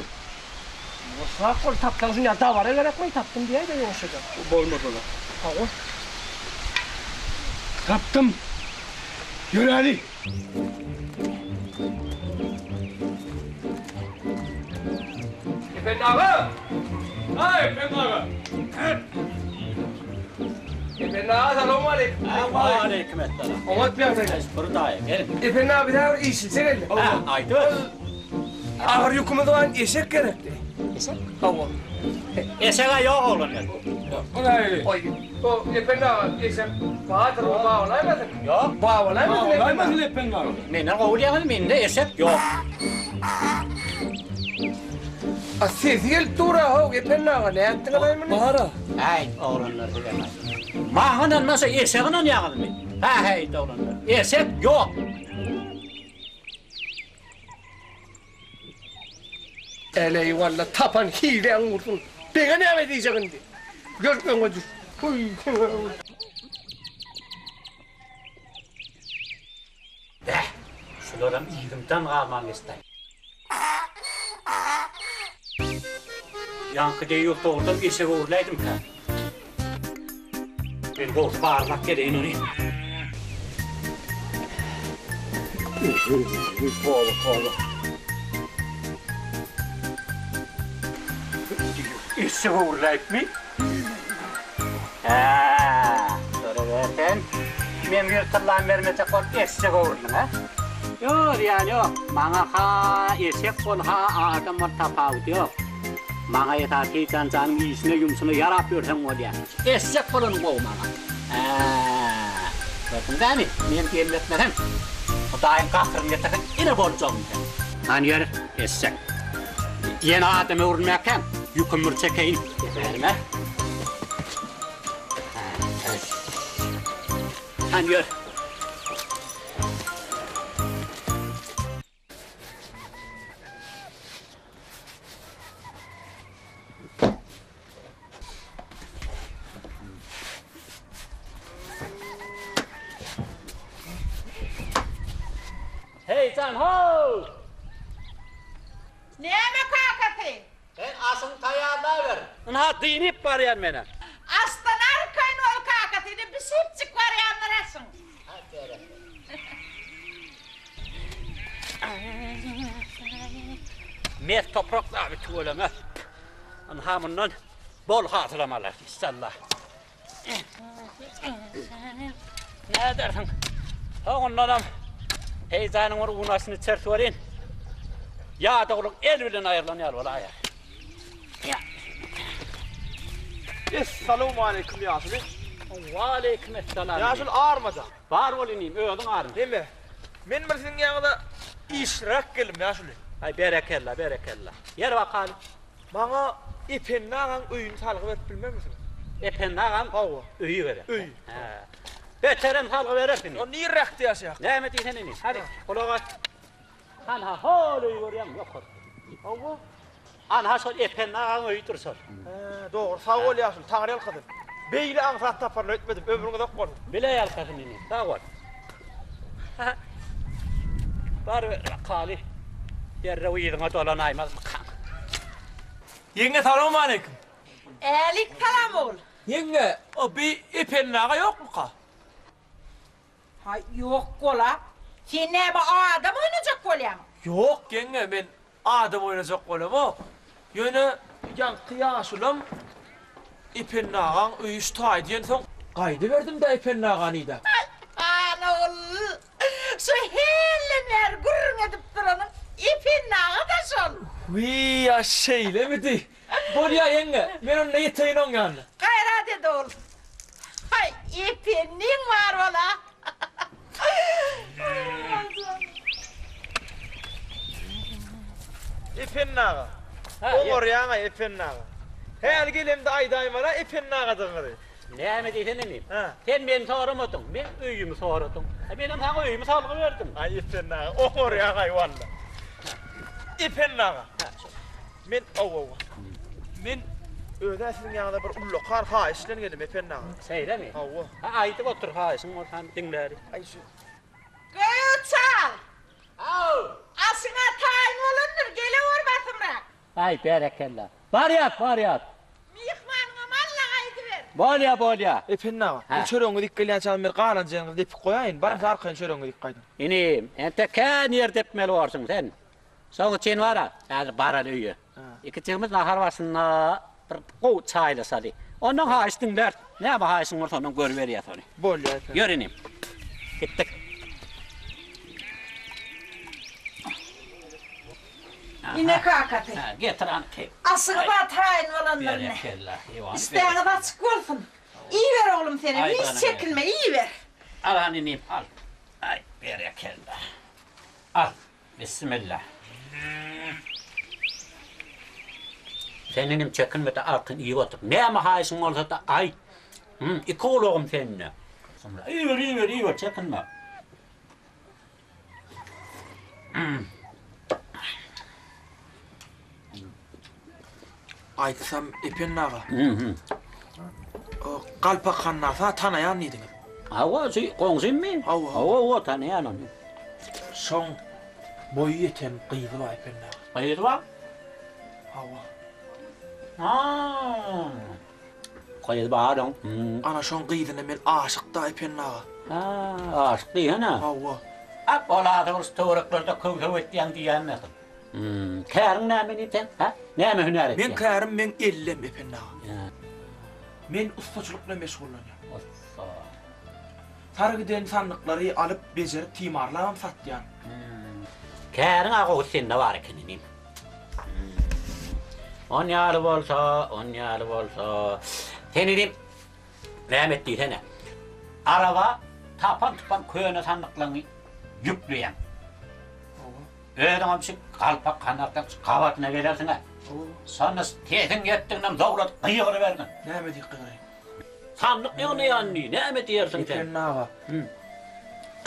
[SPEAKER 6] Ýuwaşrak bol, tapsaň şuny ýaly dabara gerekmi, tapdym diýäý-de ýuwaşjadan.
[SPEAKER 8] Bolmasa-da.
[SPEAKER 6] Hawa.
[SPEAKER 8] Tapdym. Ýöräli.
[SPEAKER 6] Ependi aga!
[SPEAKER 8] Aý, Ependi aga!
[SPEAKER 6] Ependi aga, salowmaleýkim.
[SPEAKER 3] Waleýkim essalam.
[SPEAKER 6] Oňat ýagdaýlar.
[SPEAKER 3] Bir daýy, geliň.
[SPEAKER 6] Ependi aga, bize bir işilçe geldi.
[SPEAKER 3] Hä, aýdyber.
[SPEAKER 6] Agyr ýükümiz bar, eşek gerekdi.
[SPEAKER 7] Eşek?
[SPEAKER 6] Hawa.
[SPEAKER 3] Eşeg-ä ýok oglan gel.
[SPEAKER 8] O nähili?
[SPEAKER 6] Oý, o Ependi aga, eşek bardyr, o bar bolaýmasyn?
[SPEAKER 3] Ýok.
[SPEAKER 6] Bar bolaýmasyn Ependi aga?
[SPEAKER 8] Bolaýmasyn Ependi aga?
[SPEAKER 3] Menden gowy bilýäňiz, mende eşek ýok.
[SPEAKER 6] A sesi gelip dur-a, how, Ependi aga, nätdiňiz-aý muny?
[SPEAKER 8] Bar-a.
[SPEAKER 3] Äý, oglanlar sizem aý. Maňa ynanmasa eşege ynanýaňyzmy? Hä-häýt, oglanlar, eşek ýok.
[SPEAKER 6] Äleý walla tapan hiläň ursun. Beňe näme diýjek indi? Gör öňe düş. Huý.
[SPEAKER 3] Bäh, şularam yzymdan galman geçdi. Ýaňky deý ýurt dogrudan eşege öwrüläýdimkä? Men gowusy barlap geleýin ony. Toba, toba. Eşek öwrüläýipmi? Hä, soraber sen. Meň ýüz tyllam bermejek bolup eşek öwrüldiň, hä? Ýok, zyýany ýok. Maňa-ha eşek bol, ha adam bol tapawudy ýok. Maňa esasy Heýjanjanyň işine, ýumşuna ýarap ýörseň bolýar. Eşek bolanyň gowy maňa. Hä, gördüň dämi, men diýenimi etmeseň, Hudaýyň gahyryny getirsin, ine boljagyň sen. Hany ýör, eşek. Ýene adam öwrülmäkäň, ýükümi bir çekeýin. Berme. Hany ýör. Heý jan how!
[SPEAKER 2] Näme kakasy?
[SPEAKER 3] Sen aşyňy taýýarlaber. Ynha dynyp barýan menem.
[SPEAKER 2] Aşdan arkaýyn bol kakasy, ine bişipjik barýandyr aşyň.
[SPEAKER 3] Mes toprak dagy tüweleme. Ynha mundan bol hasylam alarys inşallah. Nädersiň? Soňundanam heýjanyň bir unaşyny içeris welin, ýadawlyk el bilen aýrylan ýaly bolaýar.
[SPEAKER 8] Essalawmaleýkim ýaşuly.
[SPEAKER 3] Waleýkim essalam.
[SPEAKER 8] Ýaşuly armaja.
[SPEAKER 3] Bar bol inim, özüň arma.
[SPEAKER 8] Neme? Men bir siziň ýanyňyza işliräk geldim ýaşuly.
[SPEAKER 3] Aý berekella, berekella. Ýer bakaly.
[SPEAKER 8] Maňa Ependi agaň öýüni salgy berip bilmezmisiňiz?
[SPEAKER 3] Ependi agaň
[SPEAKER 8] Hawa.
[SPEAKER 3] öýi gerek.
[SPEAKER 8] Öýi.
[SPEAKER 3] Hä. Beterem salgy bereris inim.
[SPEAKER 8] O nirräkde ýaşaýar?
[SPEAKER 3] Näme diýsen inim. Hany, gulak as. Hanha, hol öýi görýäňmi ýokarda?
[SPEAKER 8] Hawa.
[SPEAKER 3] Anha şol Ependi agaň öýüdir şol.
[SPEAKER 8] Hä, dogry. Sag bol ýaşuly, Taňry ýalkasyn. Beýle aňsat taparyn öýtmedim. Ömrüň uzak bolsun.
[SPEAKER 3] Bile ýalkasyn inim. Sag bol. Bar kaly. Derrew yzyňa dolanaýmazmykaň?
[SPEAKER 8] Ýeňňe salowmaleýkim.
[SPEAKER 2] Älik salam ogul.
[SPEAKER 8] Ýeňňe, o bi Ependi aga ýokmuka?
[SPEAKER 2] Haý, ýok bola. Sen näme adam oýnajak bolýaň?
[SPEAKER 8] Ýok ýeňňe, men adam oýnajak bolamok. Ýöne ýaňky ýaşulam Ependi agaň öýi şu taý diýensoň, gaýdyberdim-dä Ependi agany idäp.
[SPEAKER 2] Haý, han ogul, şu hälden bäri gürrüň edip duranyň Ependi aga-da şol.
[SPEAKER 8] Wiý-a, şeýlemidi? Bolýa ýeňňe, men onda ýeteýin oň ýanyna.
[SPEAKER 2] Gaýrat et ogul. Haý, Ependiň bar bola.
[SPEAKER 8] Ependi aga. Oňarýaň-aý, Ependi aga. Häli gelemde aýdaýmala Ependi agadygyňyzy.
[SPEAKER 3] Näme diýsene inim. Sen meni soramadyň, men öýümi soradyň. Menem saňa öýümi salgy berdim.
[SPEAKER 8] Aý, Ependi aga, oňarýaň-aý walla. Ependi aga. Men hawa. Men öz-ä siziň ýanyňyza bir ullakan haýyş bilen geldim, Ependi aga.
[SPEAKER 3] Şeýlemi?
[SPEAKER 8] Hawa.
[SPEAKER 3] Ha, aýdyp otur, haýyşyň bolsa hany diňläli.
[SPEAKER 8] Aý, şu.
[SPEAKER 2] Göýä çal!
[SPEAKER 3] Haw!
[SPEAKER 2] Aşyň-a taýyn bolandyr, gelewür basymrak.
[SPEAKER 3] Aý, berekella. Barýas, barýas.
[SPEAKER 2] Myhmanyňam alla gaýdyber.
[SPEAKER 3] Bolýa, bolýa.
[SPEAKER 8] Ependi aga, bu çöregiňizi iýip gelýänçäňiz men galan jeriňizi depip goýaýyn. Baryň siz arkaýyn çöregiňizi iýip gaýdyň.
[SPEAKER 3] Inim, entek kän ýer depmeli borsuň sen. Şoň üçin bar-a, häzir baraly öýe. Ikijigimiz nahar başynda bir gowy çaýlaşaly. Ondan haýyş diňläris. Näme haýyşyň bolsa ondan görüberýäs ony.
[SPEAKER 8] Bolýar ependi.
[SPEAKER 3] Ýör inim. Gitdik.
[SPEAKER 2] Ine kakasy.
[SPEAKER 3] Hä, getir hany kep.
[SPEAKER 2] Aşygy-da taýyn bolandyr ine.
[SPEAKER 3] Berekella.
[SPEAKER 2] Işdäňiz açyk bolsun. Iýiber oglum senem, hiç çekinme, iýiber.
[SPEAKER 3] Al hany inim, al. Aý, berekella. Al. Bismilla. Sen inim çekinme-de artyn iýip otur. Näme haýyşyň bolsa-da aýt. Hum, iki gulagym sende. Iýiber, iýiber, iýiber, çekinme.
[SPEAKER 8] Aýtsam Ependi aga. Galpak Hannasy-a tanaýan diýdiňiz.
[SPEAKER 3] Hawa, şu goňşymmy?
[SPEAKER 8] Hawa.
[SPEAKER 3] Hawa, hawa, tanaýan ony.
[SPEAKER 8] Şoň boýy ýeten gyzy bar Ependi aga.
[SPEAKER 3] Gyzy bar?
[SPEAKER 8] Hawa.
[SPEAKER 3] Ha. Gyzy bar oň.
[SPEAKER 8] Ana şoň gyzyna men aşyk-da Ependi aga.
[SPEAKER 3] Hä, aşyk diýsene.
[SPEAKER 8] Hawa.
[SPEAKER 3] A, ol ady bir şu töwereklerde köw-söw etýäň diýýändirsiň. Käriň näme inim seň, hä? Näme hünär etýäň?
[SPEAKER 8] Meň kärim meň ellem Ependi aga. Men ussaçylyk bilen meşgullanýan.
[SPEAKER 3] Ussa.
[SPEAKER 8] Sary giden sandyklary alyp, bejerip, timarlabam satýan.
[SPEAKER 3] Käriň-ä gowusy sende bar eken inim. On ýaly bolsa, on ýaly bolsa. Sen inim, näme et diýsene. Araba tapan-tupan köne sandyklaryňy ýükleýäň. Özüňem şu galpak kanatdan şu gabatyna gelersiň-ä. Şonda sesiň ýetdiginden zowladyp gygyrybergin.
[SPEAKER 8] Näme diýip gygyraýyn?
[SPEAKER 3] Sandyk ýygnaýan diý, näme diýersiň sen?
[SPEAKER 8] Ependi aga.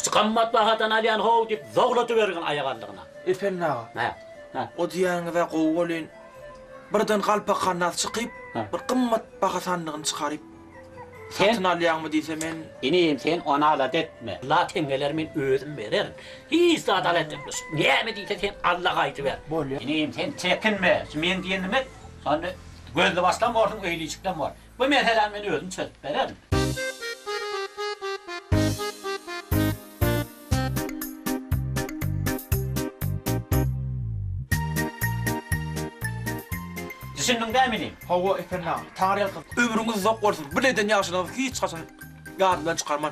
[SPEAKER 3] Şu gymmat bahadan alýan how diýip zowladybergin aýagallygyna.
[SPEAKER 8] Ependi aga.
[SPEAKER 3] Hä, hä.
[SPEAKER 8] O diýýäniňiz-ä gowy welin, birden galpak handas çykyp, bir gymmat baha sandygyny çykaryp, satyn alýaňmy diýse men.
[SPEAKER 3] Inim, sen ony alada etme. La teňňeleri men özüm bererin. Hiç zat alada etme. Şu näme diýse sen Alla gaýdyber.
[SPEAKER 8] Bolýa.
[SPEAKER 3] Inim, sen çekinme. Şu meň diýenimi et. Şonda gözli başlam borsuň, öýli işiklem bor. Bu meseläni men özüm çözüp bererin. Düşündiň dämi inim?
[SPEAKER 8] Hawa, Ependi aga, Taňryýalkasyn. Ömrüňiz uzak bolsun. Bu eden ýagşylygyňyzy hiç haçan ýadymdan çykarman.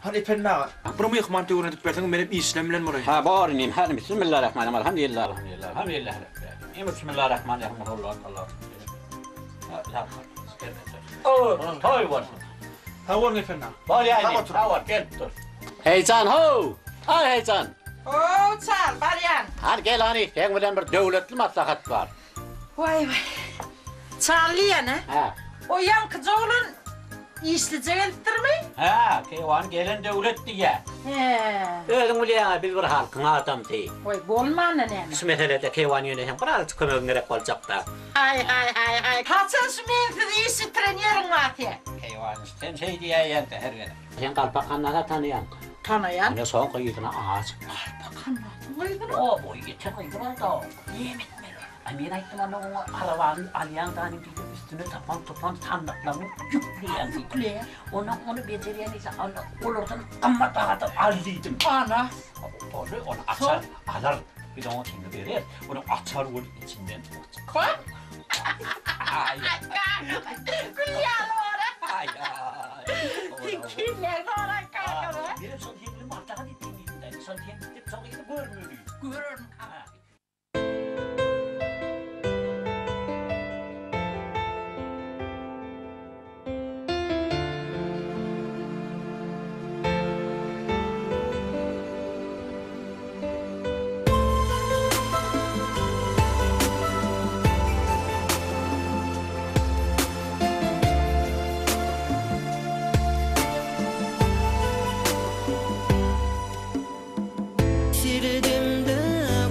[SPEAKER 8] Hany Ependi aga, bir myhman töwir edip berseňiz, menem işlem bilen bolaýyn.
[SPEAKER 3] Ha, bor inim. Hany bismillahirrahmanirrahim. Alhamdulillah, alhamdulillah, alhamdulillah. Bismillahirrahmanirrahim. Toý bolsun.
[SPEAKER 8] Sag boluň Ependi aga.
[SPEAKER 3] Bolýa inim, sag bol, gelip dur. Heýjan how! Aý Heýjan!
[SPEAKER 2] How, çal, barýan.
[SPEAKER 3] Hany gel hany, seň bilen bir döwletli maslahat bar.
[SPEAKER 2] Waý waý. Çal diýýän-ä?
[SPEAKER 3] Hä.
[SPEAKER 2] O ýaňkyja oglan işlije gelipdirmi?
[SPEAKER 3] Hä, keýwany gelen döwlet diýýä.
[SPEAKER 2] Hä.
[SPEAKER 3] Özüň bilýäň-ä, biz bir halkyň adamsy.
[SPEAKER 2] Waý, bolmanda näme?
[SPEAKER 3] Şu meselede keýwany ýöne seň birazajyk kömegiň gerek boljakda.
[SPEAKER 2] Haý, haý, haý, haý. Haçan şu mensiz iş bitiren ýeriň bar seň?
[SPEAKER 3] Keýwany, sen şeý diýäýeň-dä her gezek. Sen Galpak Hannasy tanaýaň.
[SPEAKER 2] Tanaýan.
[SPEAKER 3] Ine şoň gyzyna aşyk.
[SPEAKER 2] Galpak Hannasyň gyzyna?
[SPEAKER 3] O, boýy ýeten gyzy bar-da. Näme etmeli? Aý, men aýtdym onda oňa arabany alýaň da inim diýdim, üstüne tapan-tupan sandyklaryny ýükleýäň diýdim.
[SPEAKER 2] Ýükleýäň.
[SPEAKER 3] Ondan ony bejerýän diýse, onda olardan gymmat bahadan al diýdim.
[SPEAKER 2] Ana.
[SPEAKER 3] Boldy, ony açar, alar. Biz oňa teňňe bereris. Ony açar bolup içinden ot çykar. Aý.
[SPEAKER 2] Gül ýaly bor-a.
[SPEAKER 3] Aý, aý.
[SPEAKER 2] Sen kimden soraý kaka?
[SPEAKER 3] Menem şony seň bilen maslahat etdim diýdim-dä. Şony sen gidip şo gyzy görmeli.
[SPEAKER 2] Görerin kaka.
[SPEAKER 10] Seredemde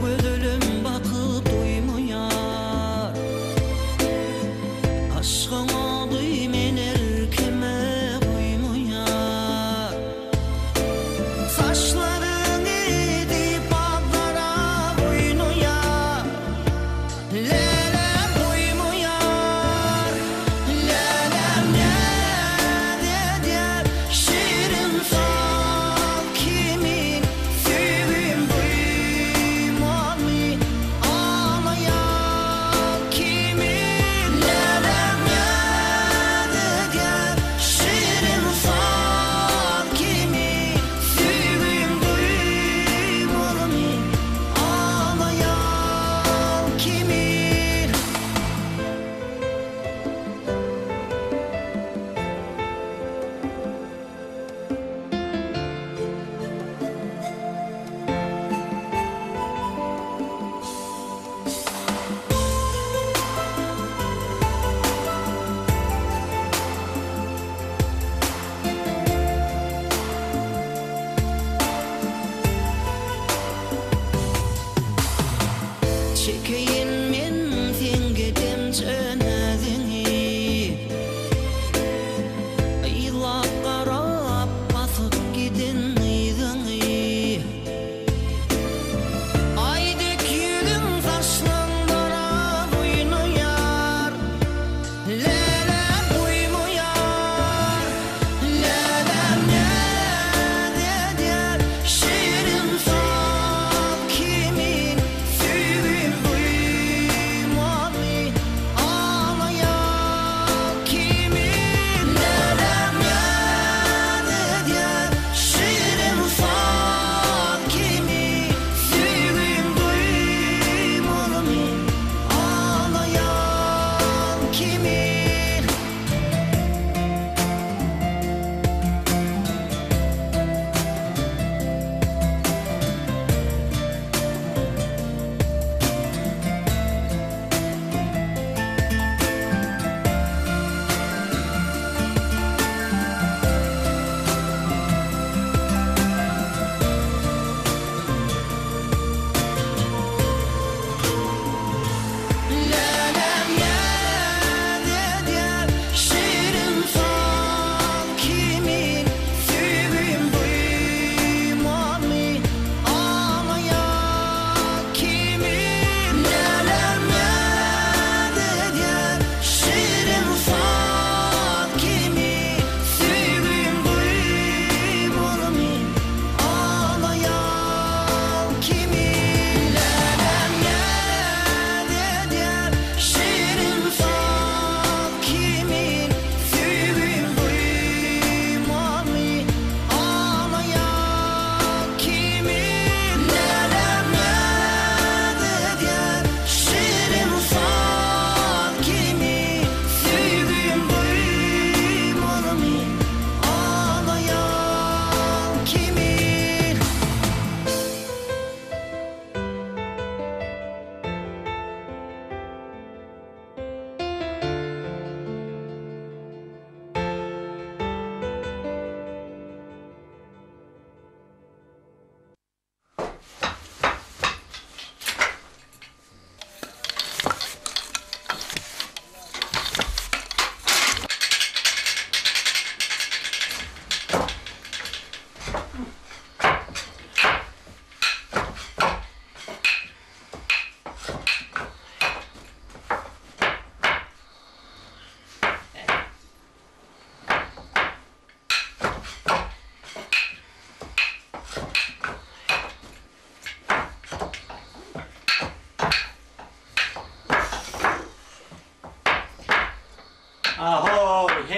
[SPEAKER 10] gözelim bakyp doýmaýar. Aşgyň ody men erkime guýmaýar. Saçlaryňy diýip azara oýnaýar. Läläm goýmaýar. Läläm näz edýär. Şirin saz kimin söýgim duýmany Alaýar kimin. Läläm näz edýär. Şirin saz kimin söýgim duýmany Alaýar kimin. Çekeýin men seň gedemje näziňi Yzlap garap basyp giden yzyňy Aý dek ýüzüň saçlaň daraz oýnaýar Läläm goýmaýar.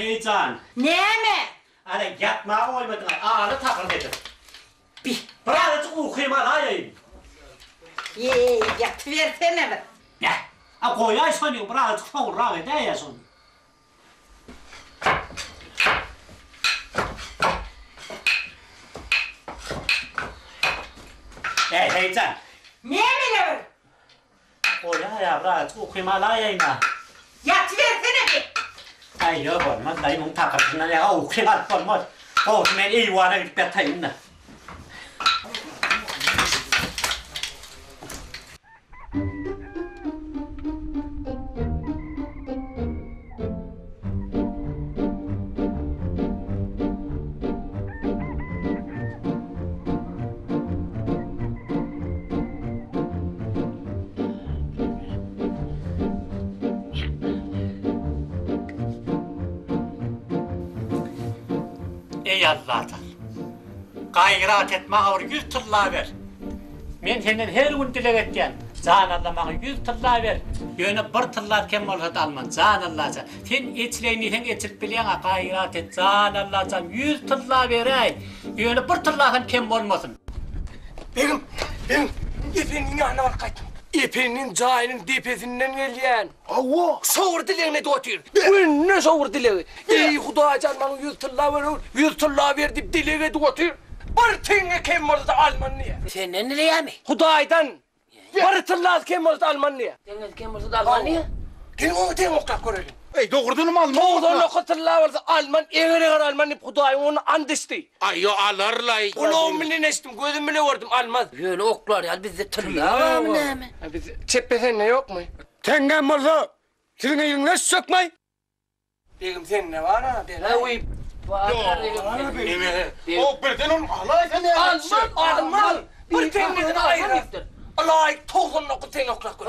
[SPEAKER 3] Heý jan.
[SPEAKER 2] Näme?
[SPEAKER 3] Ana, ýatmaga goýmadyň-aý, aly takyr edip. Bi, birazajyk ukymy alaýaýyn.
[SPEAKER 2] Eý, ýatybersene bir.
[SPEAKER 3] Beh, a goýaý şony, birazajyk soňrak edäý-ä şony. Eý, heý jan.
[SPEAKER 2] Näme bir?
[SPEAKER 3] Goýaý-a, birazajyk ukymy alaýaýyn-a.
[SPEAKER 2] Ýatybersene bi.
[SPEAKER 3] Aý, ýok, bolmaz, daýy, muň takyrdysyndan ýaňa ukyňy alyp bolmaz. Gowusy men eýwana gidip ýataýyn-da. Eý Allajan! Gaýrat et, maňa bir ýüz tylla ber. Men senden her gün dileg etýän. Jan Alla maňa ýüz tylla ber. Ýöne bir tylla kem bolsa-da alman. Jan Allajan! Sen eçileýin diýseň eçilip bilýäň-ä, gaýrat et, jan Allajan, ýüz tylla beräý. Ýöne bir tyllasam kem bolmasyn.
[SPEAKER 6] Begim, begim, Ependiniň ýanyna baryp gaýtdym. Ependiniň jaýynyň depesinden gelýän.
[SPEAKER 4] Hawa.
[SPEAKER 6] Şowur dilegini edip otyr. Günde şowur dilegi. Eý, Hudaýjan, maňa ýüz tylla ber, ýüz tylla ber diýip dileg edip otyr. Bir teňňe kem bolsa-da alman diýýär.
[SPEAKER 7] Senden dileýärmi?
[SPEAKER 6] Hudaýdan. Bir tyllasy kem bolsa-da alman diýýär.
[SPEAKER 7] Teňňesi kem bolsa-da alman diýýär.
[SPEAKER 6] Geliň oňa teňňe oklap göreliň.
[SPEAKER 4] Eý, dogrudanam alman.
[SPEAKER 6] 99 tylla bolsa alman, eger-eger alman diýip Hudaýyň oňuna ant içdi.
[SPEAKER 4] Aý, ýo, alar-laý.
[SPEAKER 6] Gulagym bilen eşitdim, gözüm bile gördüm, almaz.
[SPEAKER 7] Ýöne oklar ýaly bizde tylla barmy näme?
[SPEAKER 6] Biz çepbe sende ýokmy?
[SPEAKER 4] Teňňäm bolsa, siziň yzyňyza düşjekmi?
[SPEAKER 6] Begim sende bar-a, beraý.
[SPEAKER 7] Haý, bar begim.
[SPEAKER 4] Neme? O birden ol alaýsa näme?
[SPEAKER 6] Alman, alman. Bir teňňesini aýyrar. Ylaýyk 99 teňňe oklap gör.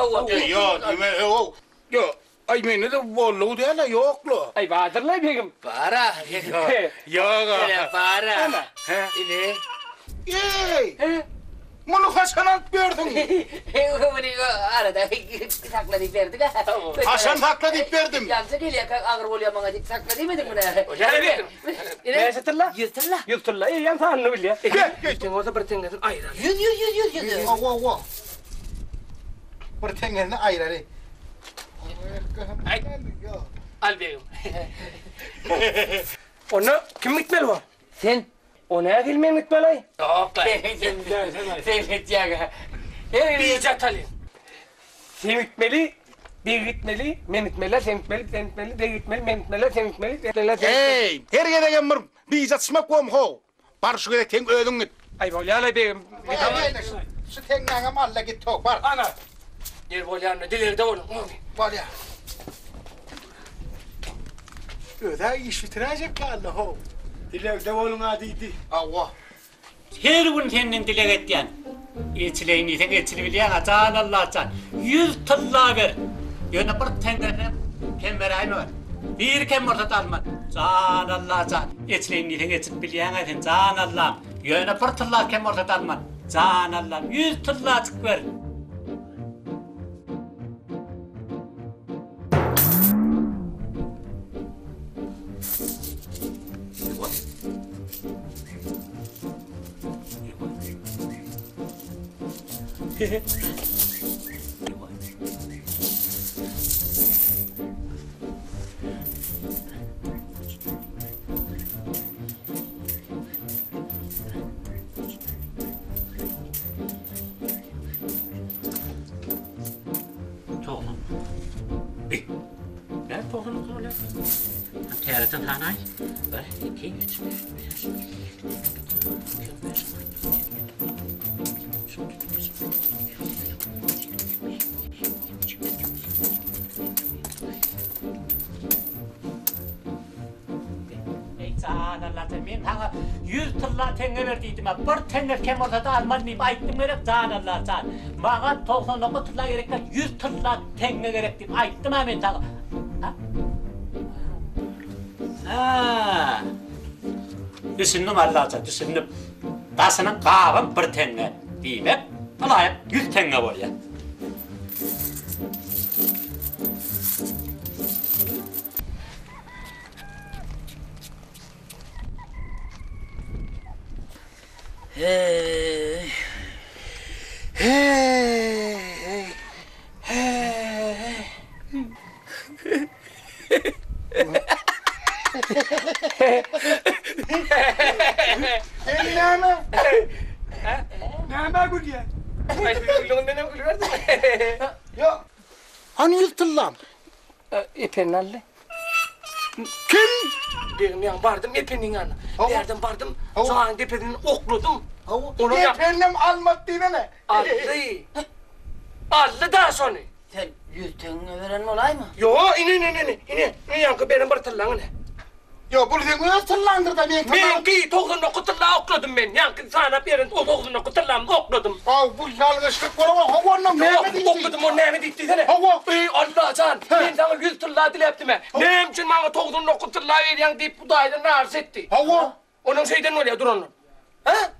[SPEAKER 4] Ýo, neme, o, ýo, aý mende-de boldugy däl-ä, ýok-la.
[SPEAKER 6] Aý, bardyr-laý begim.
[SPEAKER 7] Bar-a.
[SPEAKER 4] Ýog-a.
[SPEAKER 7] Bar-a. Ine.
[SPEAKER 4] Eý! Muny haçan alyp berdiň?
[SPEAKER 7] Muny arada sakla diýip berdik-ä.
[SPEAKER 4] Haçan sakla diýip berdim?
[SPEAKER 7] Ýaňja gelýärkä agyr bolýar maňa diýip sakla diýmediňmi näme?
[SPEAKER 6] Näçe tylla?
[SPEAKER 7] Ýüz tylla.
[SPEAKER 6] Ýüz tylla. Eýýäm sanyny bilýär. Ýüz teňňe bolsa bir teňňesini aýyraly.
[SPEAKER 7] Ýüz, ýüz, ýüz, ýüz, ýüz.
[SPEAKER 4] Hawa, hawa. Bir teňňesini aýyraly.
[SPEAKER 6] Al begim. Onda kim gitmeli bor?
[SPEAKER 7] Sen.
[SPEAKER 6] O nähili men gitmeli-aý?
[SPEAKER 7] Ýok-la. Sen gitjäň-ä.
[SPEAKER 6] Bije atalyň. Sen gitmeli, beg gitmeli, men gitmeli, sen gitmeli, sen gitmeli, beg gitmeli, men gitmeli, sen gitmeli, sen gitmeli, sen
[SPEAKER 4] Eý, her gezegem bir bije atyşmak bormy how? Bar şu gezek seň özüň git.
[SPEAKER 6] Aý bolýa-laý begim.
[SPEAKER 4] Şu teňňäňem al-da git how, bar.
[SPEAKER 6] Ana. Ýer bolýanda dilegde boluň.
[SPEAKER 4] Bolýa. Öz-ä iş bitiräýjek ýaly how.
[SPEAKER 3] Dilegde boluň-a diýdi.
[SPEAKER 4] Hawa.
[SPEAKER 3] Her gün senden dileg etýän. Eçileýin diýseň eçilibilýäň-ä, jan Allajan. Ýüz tylla ber. Ýöne bir teňňesem kem beräýme ber. Biri kem bolsa-da alman. Jan Allajan. Eçileýin diýseň eçilip bilýäň-ä sen, jan Allam. Ýöne bir tylla kem bolsa-da alman. Jan Allam, ýüz tyllajyk ber. Togsan. Bi. Näme 99 bolýar? Täzeden sanaý. 1, 2, 3, 4, 5, 6, 7, Eý, jan Allajan, men saňa ýüz tylla teňňe ber diýdim-ä, bir teňňe kem bolsa-da alman diýip aýtdym gerek, jan Allajan. Maňa 99 tylla gerek däl, ýüz tylla teňňe gerek diýip aýtdym-a men saňa. Hä. Düşündim Allajan, düşündim. Daşynyň gabam bir teňňe, diýmek, ylaýyk ýüz teňňe bolýar.
[SPEAKER 6] Heý. Heý. Heý.
[SPEAKER 4] Sen näme? Nämä gülýäň?
[SPEAKER 6] Menem gülüberdim.
[SPEAKER 4] Ýok. Hany ýüz tyllam?
[SPEAKER 6] Ependi aldy.
[SPEAKER 4] Kim?
[SPEAKER 6] Begim ýaňy bardym Ependiň ýanyna. Bärden bardym, jaýyň depesinden okladym.
[SPEAKER 4] Ependem almady diýsene.
[SPEAKER 6] Aldy. Aldy-da şony.
[SPEAKER 7] Sen ýüz teňňe beren bolaýma?
[SPEAKER 6] Ýo, ine, ine, ine, ine, ine ýaňky beren bir tyllaň ine.
[SPEAKER 4] Ýo, bul seň öz tyllaňdyr-da, meň tyllam.
[SPEAKER 6] Meňki 99 tylla okladym men, ýaňky sanap beren o 99 tyllamy okladym.
[SPEAKER 4] Haw, bu ýalňyşlyk bolan, hawa, onda näme diýdi?
[SPEAKER 6] Okladym, ol näme diýdi diýsene.
[SPEAKER 4] Hawa.
[SPEAKER 6] Eý, Alla jan, men saňa ýüz tylla diläpdim-ä. Näme üçin maňa 99 tylla berýäň diýip, Hudaýdan naryş etdi.
[SPEAKER 4] Hawa.
[SPEAKER 6] Onuň şeýden bolýar duranlar. Hä?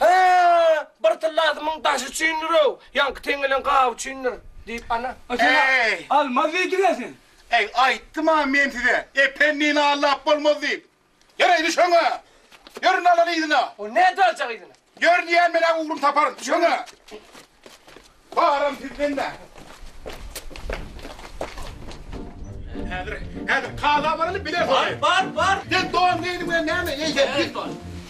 [SPEAKER 6] Hä, bir tyllasymyň daşy üçindir-ow, ýaňky teňňeleň gaby üçindir, diýip, ana.
[SPEAKER 4] Eý!
[SPEAKER 11] Almaz diýdiň-ä sen.
[SPEAKER 4] Eý, aýtdym-a men size, Ependini aldap bolmaz diýip. Ýör-eý, düş öňe! Ýör indi alan yzyna!
[SPEAKER 6] O nädip aljak yzyna?
[SPEAKER 4] Ýör diýýän, men-ä ugruny taparyn, düş öňe! Baram sizden-dä. Häzir, häzir kaza baraly biler soň.
[SPEAKER 3] Bar, bar, bar.
[SPEAKER 4] Sen don geýdiň bilen näme? Eý, sen git.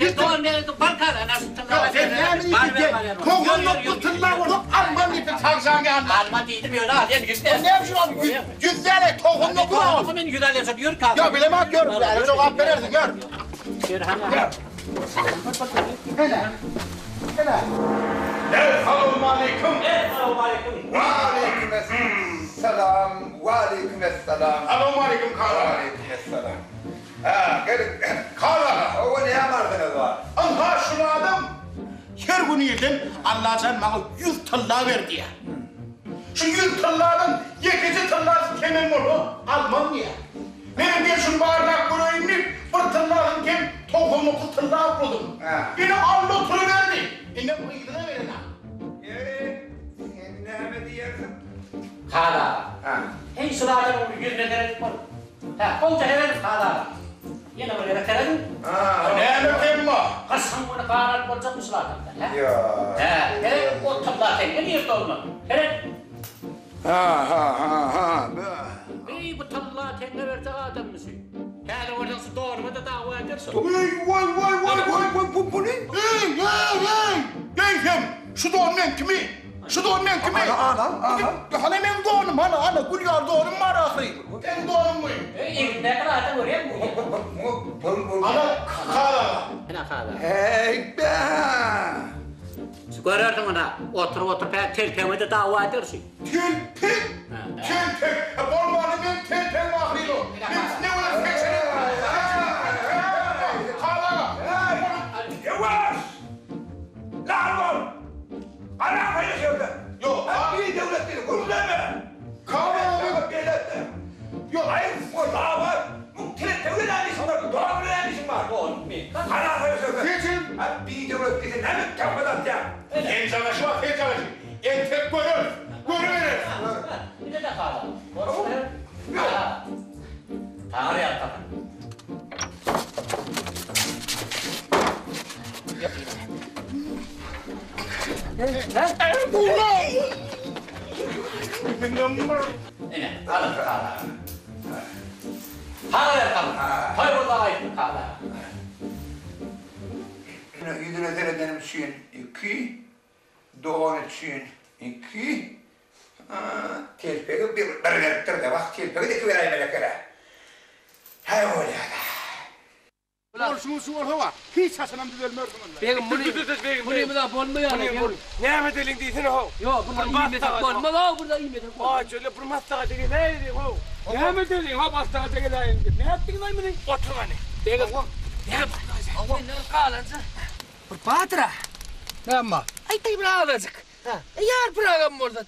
[SPEAKER 3] Sen don geýdiň, bar kaza, nasıl tylla.
[SPEAKER 4] Ýok, sen näme diýdiň? 99 tylla bolup alman diýipdir çagşaň ýanyna.
[SPEAKER 3] Alma diýdim, ýöne alýan ýüz däl.
[SPEAKER 4] Näme üçin aldyň? Ýüz, ýüz däl, 99 al.
[SPEAKER 3] Men ýüz alýan, ýör kaza.
[SPEAKER 4] Ýok, bilemok, ýör. Jogap berersiň, ýör.
[SPEAKER 3] Ýör, hany.
[SPEAKER 4] Ene. Ene. Essalawmaleýkim.
[SPEAKER 3] Essalawmaleýkim.
[SPEAKER 5] Waleýkim essalam. Waleýkim essalam.
[SPEAKER 4] Salawmaleýkim kaka.
[SPEAKER 5] Waleýkim essalam. Ha, geliň.
[SPEAKER 4] Kaka.
[SPEAKER 5] Hawa, näme arzyňyz bar?
[SPEAKER 4] Ynha şul adam her gün irden Allajan maňa ýüz tylla ber diýýär. Şu ýüz tylladan ýekeje tyllasy kemem bolsa alman diýýär. Menem gel şuny barlap göreýin diýip, bir tyllasyny kem 99 tylla okladym. Ine Alla oturyberdi. Indem yzyna beren-ä.
[SPEAKER 5] Ýeri, sen näme diýersiň?
[SPEAKER 3] Kazy aga. Heý, şul adamyň ýüzüne seredip bol. Hä, gowja seredip, kazy aga. Ýene bir gezek serediň.
[SPEAKER 4] Näme kem bar?
[SPEAKER 3] Gyşyň güni gan alyp boljakmy şul adamdan, hä?
[SPEAKER 5] Ýok.
[SPEAKER 3] Hä, seret, o tylla teňňe nirde ondan? Seret.
[SPEAKER 5] Ha, ha, ha, ha.
[SPEAKER 3] Eý, bu tylla teňňe berjek adammy şu? Häzir görseň şu donuma-da dawa eder şu.
[SPEAKER 4] Eý, waý, waý, waý, waý, waý, bu, bu ne? Eý, eý, eý! Eýsem, şu don meňkimi? Şu don meňkimi?
[SPEAKER 5] Ana, ana, ana.
[SPEAKER 4] Hany meň donum, hany, hany, gül ýaly donum bar ahyry. Seň donuňmy?
[SPEAKER 3] Eý, egnindäki zady görýäňmi?
[SPEAKER 5] Muňa pul, pul.
[SPEAKER 4] Ana, kaza.
[SPEAKER 3] Ine, kaza.
[SPEAKER 5] Heý, be!
[SPEAKER 3] Görersiň ynha, oturyp-oturyp hä telpegime-de dawa eder şu.
[SPEAKER 4] Telpek? Telpek? E, bolmany men telpegim ahyryn o. Men ne bolar seçenek? Kaza.
[SPEAKER 5] Ýuwaş! Lal bol! Gara gaýa şerde.
[SPEAKER 4] Ýok.
[SPEAKER 5] Bir döwlet diýdi, gürleme.
[SPEAKER 4] Kaza.
[SPEAKER 5] Beletde.
[SPEAKER 4] Ýok.
[SPEAKER 5] Aýyp, o dawa, bu telpegi näme işiň bar, don bilen näme işiň bar? Gara gaýa şerde.
[SPEAKER 4] Seçin.
[SPEAKER 5] Ha, bir döwlet diýse näme töhmet atýaň?
[SPEAKER 4] Penjagaşy bar, penjagaşy. Entek göreris. Görübereris.
[SPEAKER 3] Ine-de kaza. Görüp Kaza. Taňry ýalkasyn. Ine, alyň kaza. Taňry ýalkasyn. Toý bolsa aýtdy kaza.
[SPEAKER 5] Ýüzüne seredenim üçin iki, don üçin iki, telpegi bir beripdir-de, wah, telpegi-de iki beräýmeli eken-ä. Häý, bolýa-da.
[SPEAKER 4] Bolşuňyz şu bolsa bar, hiç haçanam düzelmersiň onda.
[SPEAKER 7] Begim, muny, muny bolmaýar.
[SPEAKER 6] Näme edeliň diýsene how.
[SPEAKER 7] Ýok, burada iýmesek bolmaz-ow, burada iýmesek bolmaz.
[SPEAKER 6] Aý, şöyle bir maslahata geläýeliň how.
[SPEAKER 11] Näme edeliň, how, maslahata geläýeliň diýip. Nätdiňiz-aý muny?
[SPEAKER 6] Otur hany.
[SPEAKER 7] Begim, näme? Senden galança bir batyr-a.
[SPEAKER 11] Näme bar?
[SPEAKER 7] Aýtaý bir azajyk. Ýar pyragam bolsa,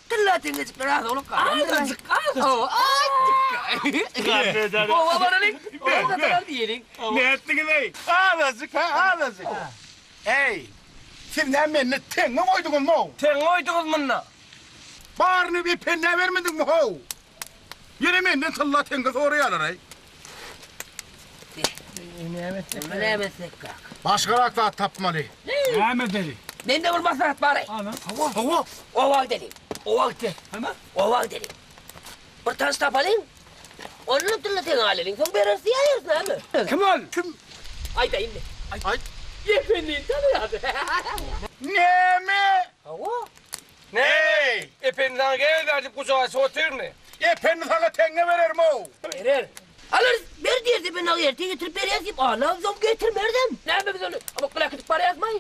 [SPEAKER 7] tylla teňňejikler az bolup galandyr. Azajyk, azajyk. Hawa, azajyk. Oba baralyň, oba satyp diýeliň.
[SPEAKER 4] Nätdiňiz-eý? Azajyk, ha, azajyk. Eý, siz näme mende teňňe goýduňyzmy-ow?
[SPEAKER 6] Teňňe goýduňyz munda.
[SPEAKER 4] Baryny ependä bermediňmi-how? Ýene menden tylla teňňe soraýarlar-aý.
[SPEAKER 7] Näme etsek, kaka?
[SPEAKER 4] Başgarak zat tapmaly.
[SPEAKER 11] Näme edeli?
[SPEAKER 7] Mende bir maslahat bar-aý.
[SPEAKER 11] Hawa.
[SPEAKER 7] Hawa. Oba gideliň. Oba gitse.
[SPEAKER 11] Näme?
[SPEAKER 7] Oba gideliň. Bir tans tapalyň. Ondan tylla teňňe alalyň. Soň bereris diýäýeris näme?
[SPEAKER 11] Kim ol?
[SPEAKER 4] Kim?
[SPEAKER 7] Aýdaýyn men.
[SPEAKER 4] Aýt.
[SPEAKER 7] Ependini tanaýardy.
[SPEAKER 4] Näme?
[SPEAKER 7] Hawa.
[SPEAKER 6] Näme? Ependi saňa gel bäri diýip gujak açyp otyrmy?
[SPEAKER 4] Ependi saňa teňňe berermi-ow?
[SPEAKER 7] Berer. Alarys, ber diýerdi, men aga ertir getirip berýäs diýip, alamzok getirmerdem. Näme biz ony amykgyl äkidip barýasmaý?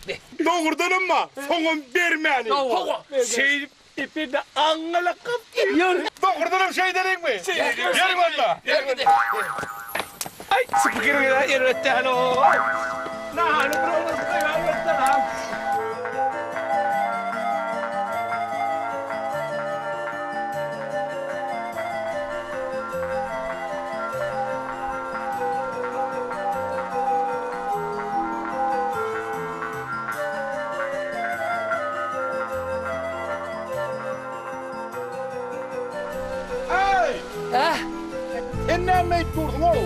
[SPEAKER 7] Be.
[SPEAKER 4] Dogrudanam-a, soňam bermäni.
[SPEAKER 7] Hawa.
[SPEAKER 6] Şeýdip Ependi aňňalak gapdy.
[SPEAKER 4] Dogrudanam şeýdeliňmi? Ýörüň onda.
[SPEAKER 7] Ýör gidelim.
[SPEAKER 6] Aý, şu pikiriňiz-ä erbet däl-ow. Nahany bir oglan goýaýmakda lan.
[SPEAKER 4] Eý!
[SPEAKER 7] Äh?
[SPEAKER 4] Sen näme edip dursuň-ow?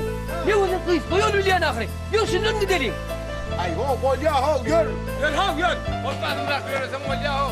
[SPEAKER 7] Men ondan gysga ýol bilýän ahyry. Ýör şundan gideliň.
[SPEAKER 4] Aý-ho, bolýa-how, ýör!
[SPEAKER 11] Ýör-how, ýör! Hopbasyňrak ýöreseň bolýa-how.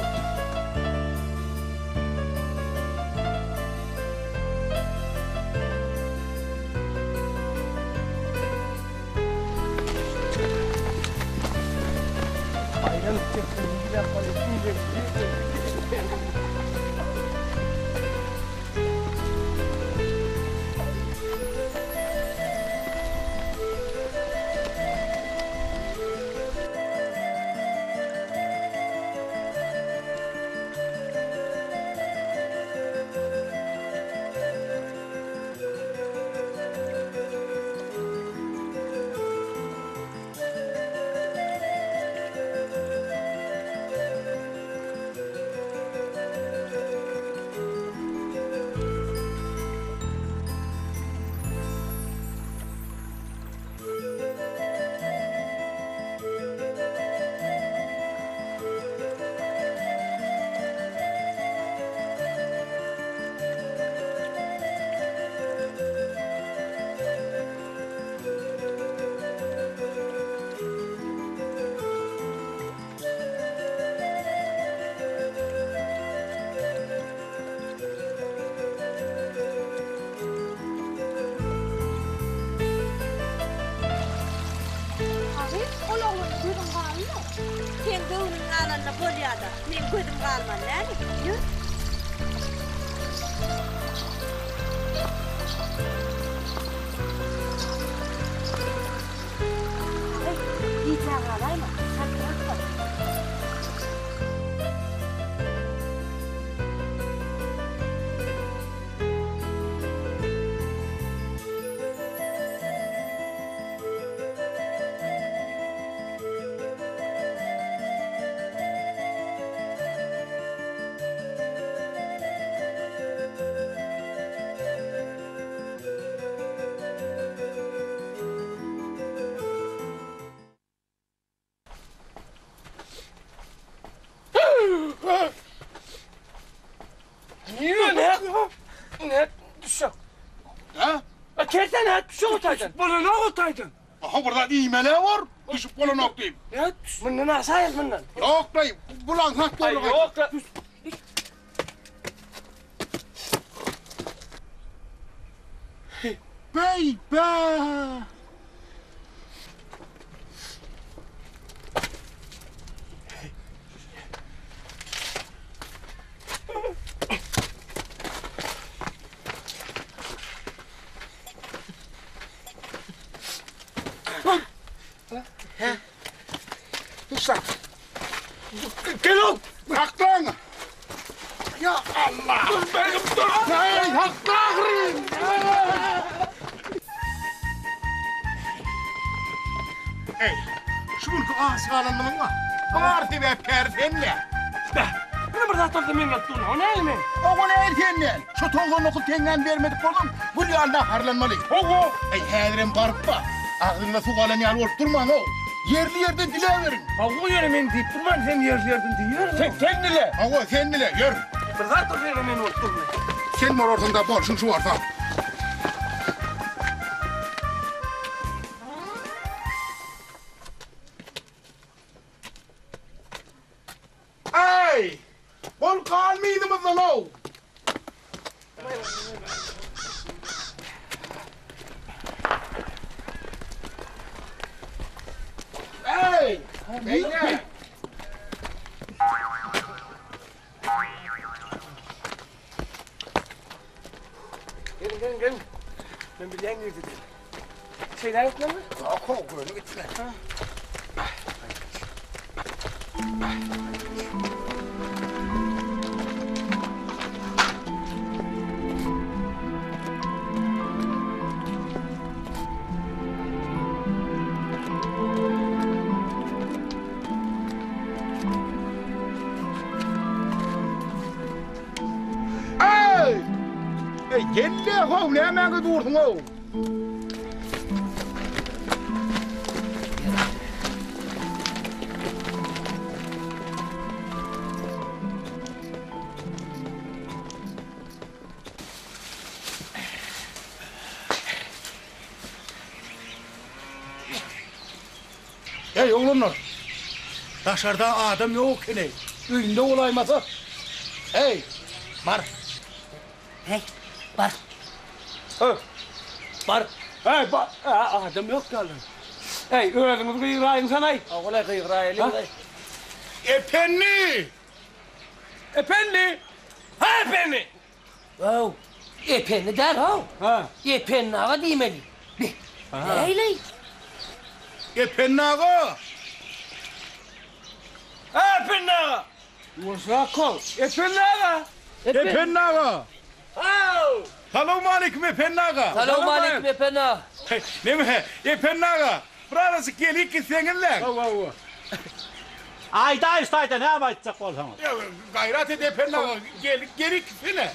[SPEAKER 9] Agyz, ol oglana gözüň galmy? Seň göwnüň galanda bolýa-da, meň gözüm galmaly däl-ä. Ýör. Agy, gijä galaýma, çaltrak bol.
[SPEAKER 6] Nirä nä? Nä düşjek?
[SPEAKER 4] Hä?
[SPEAKER 6] A kelse nä düşjek o taýdan?
[SPEAKER 11] Bolanok o taýdan.
[SPEAKER 4] Aha bir zat iýmeli bor. Düşüp bolanok diýip.
[SPEAKER 6] Nä düş? Mundan aşaýyl mundan.
[SPEAKER 4] Ýok daýy, bul aňsat
[SPEAKER 6] Aý
[SPEAKER 4] bolar.
[SPEAKER 6] ýok la.
[SPEAKER 4] Beý, be.
[SPEAKER 6] Gel ol.
[SPEAKER 4] Saklan! Ya Allah! Dur benim dur! Hey, hakla ahyryn! Ey, şu günki aç galanlygymyň bar sebäpkäri sen-le.
[SPEAKER 6] Beh. Ýene bir zat bolsa men bolup durun. O näme men?
[SPEAKER 4] Oňa näl senden? Şu 99 teňňäni bermedik bolsaň, gül ýaly naharlanmaly.
[SPEAKER 6] Hawa.
[SPEAKER 4] Eý, häzirem baryp-ba. Agzyňda suw galan ýaly bolup durmaň-ow. Ýerli ýerden diläberiň.
[SPEAKER 6] Hawa, ýöne men diýip durman, sen ýerli ýerden diýiber. Sen, sen dile.
[SPEAKER 4] Hawa, sen dile, ýör.
[SPEAKER 6] Bir zat bolsa ýöne men bolup durman.
[SPEAKER 4] Sen bolarsyň-da, bolşuň şu bolsa. gapymyzdan-ow! Eý! Beýle!
[SPEAKER 6] Gelin, gelin, gelin. Men bilýän nirdedigini. Şeýle gitmeli?
[SPEAKER 5] Ýok, ho, göni gitme.
[SPEAKER 4] Eý! Eý, gel-le, how, nämäňe dursuň-ow? Eý, oglanlar! Daşarda adam ýok ekeni. Öýünde bolaýmasa. Eý, bar.
[SPEAKER 7] Heý, bar.
[SPEAKER 11] Öý, bar. Heý, bar. Adam ýok ýaly. Eý, özüňiz gygyraýyňsanaý.
[SPEAKER 7] Ogul-aý, gygyraýaly.
[SPEAKER 4] Ependi!
[SPEAKER 6] Ependi! Ha, Ependi!
[SPEAKER 7] Öw, Ependi däl how.
[SPEAKER 11] Ha.
[SPEAKER 7] Ependi aga diýmeli. Be, nähili?
[SPEAKER 4] Ependi aga!
[SPEAKER 6] Ha, Ependi aga!
[SPEAKER 11] Ýuwaşrak how. Ependi aga!
[SPEAKER 4] Ependi aga!
[SPEAKER 6] Haw!
[SPEAKER 4] Salowmaleýkim Ependi aga!
[SPEAKER 7] Salowmaleýkim Ependi aga!
[SPEAKER 4] Neme, Ependi aga, birazajyk gelip gitseňizläň.
[SPEAKER 11] Hawa, hawa.
[SPEAKER 3] Aýdaý ştaýda näme aýtjak bolsaňyz.
[SPEAKER 4] Gaýrat et Ependi aga, gel, gelip gitsene.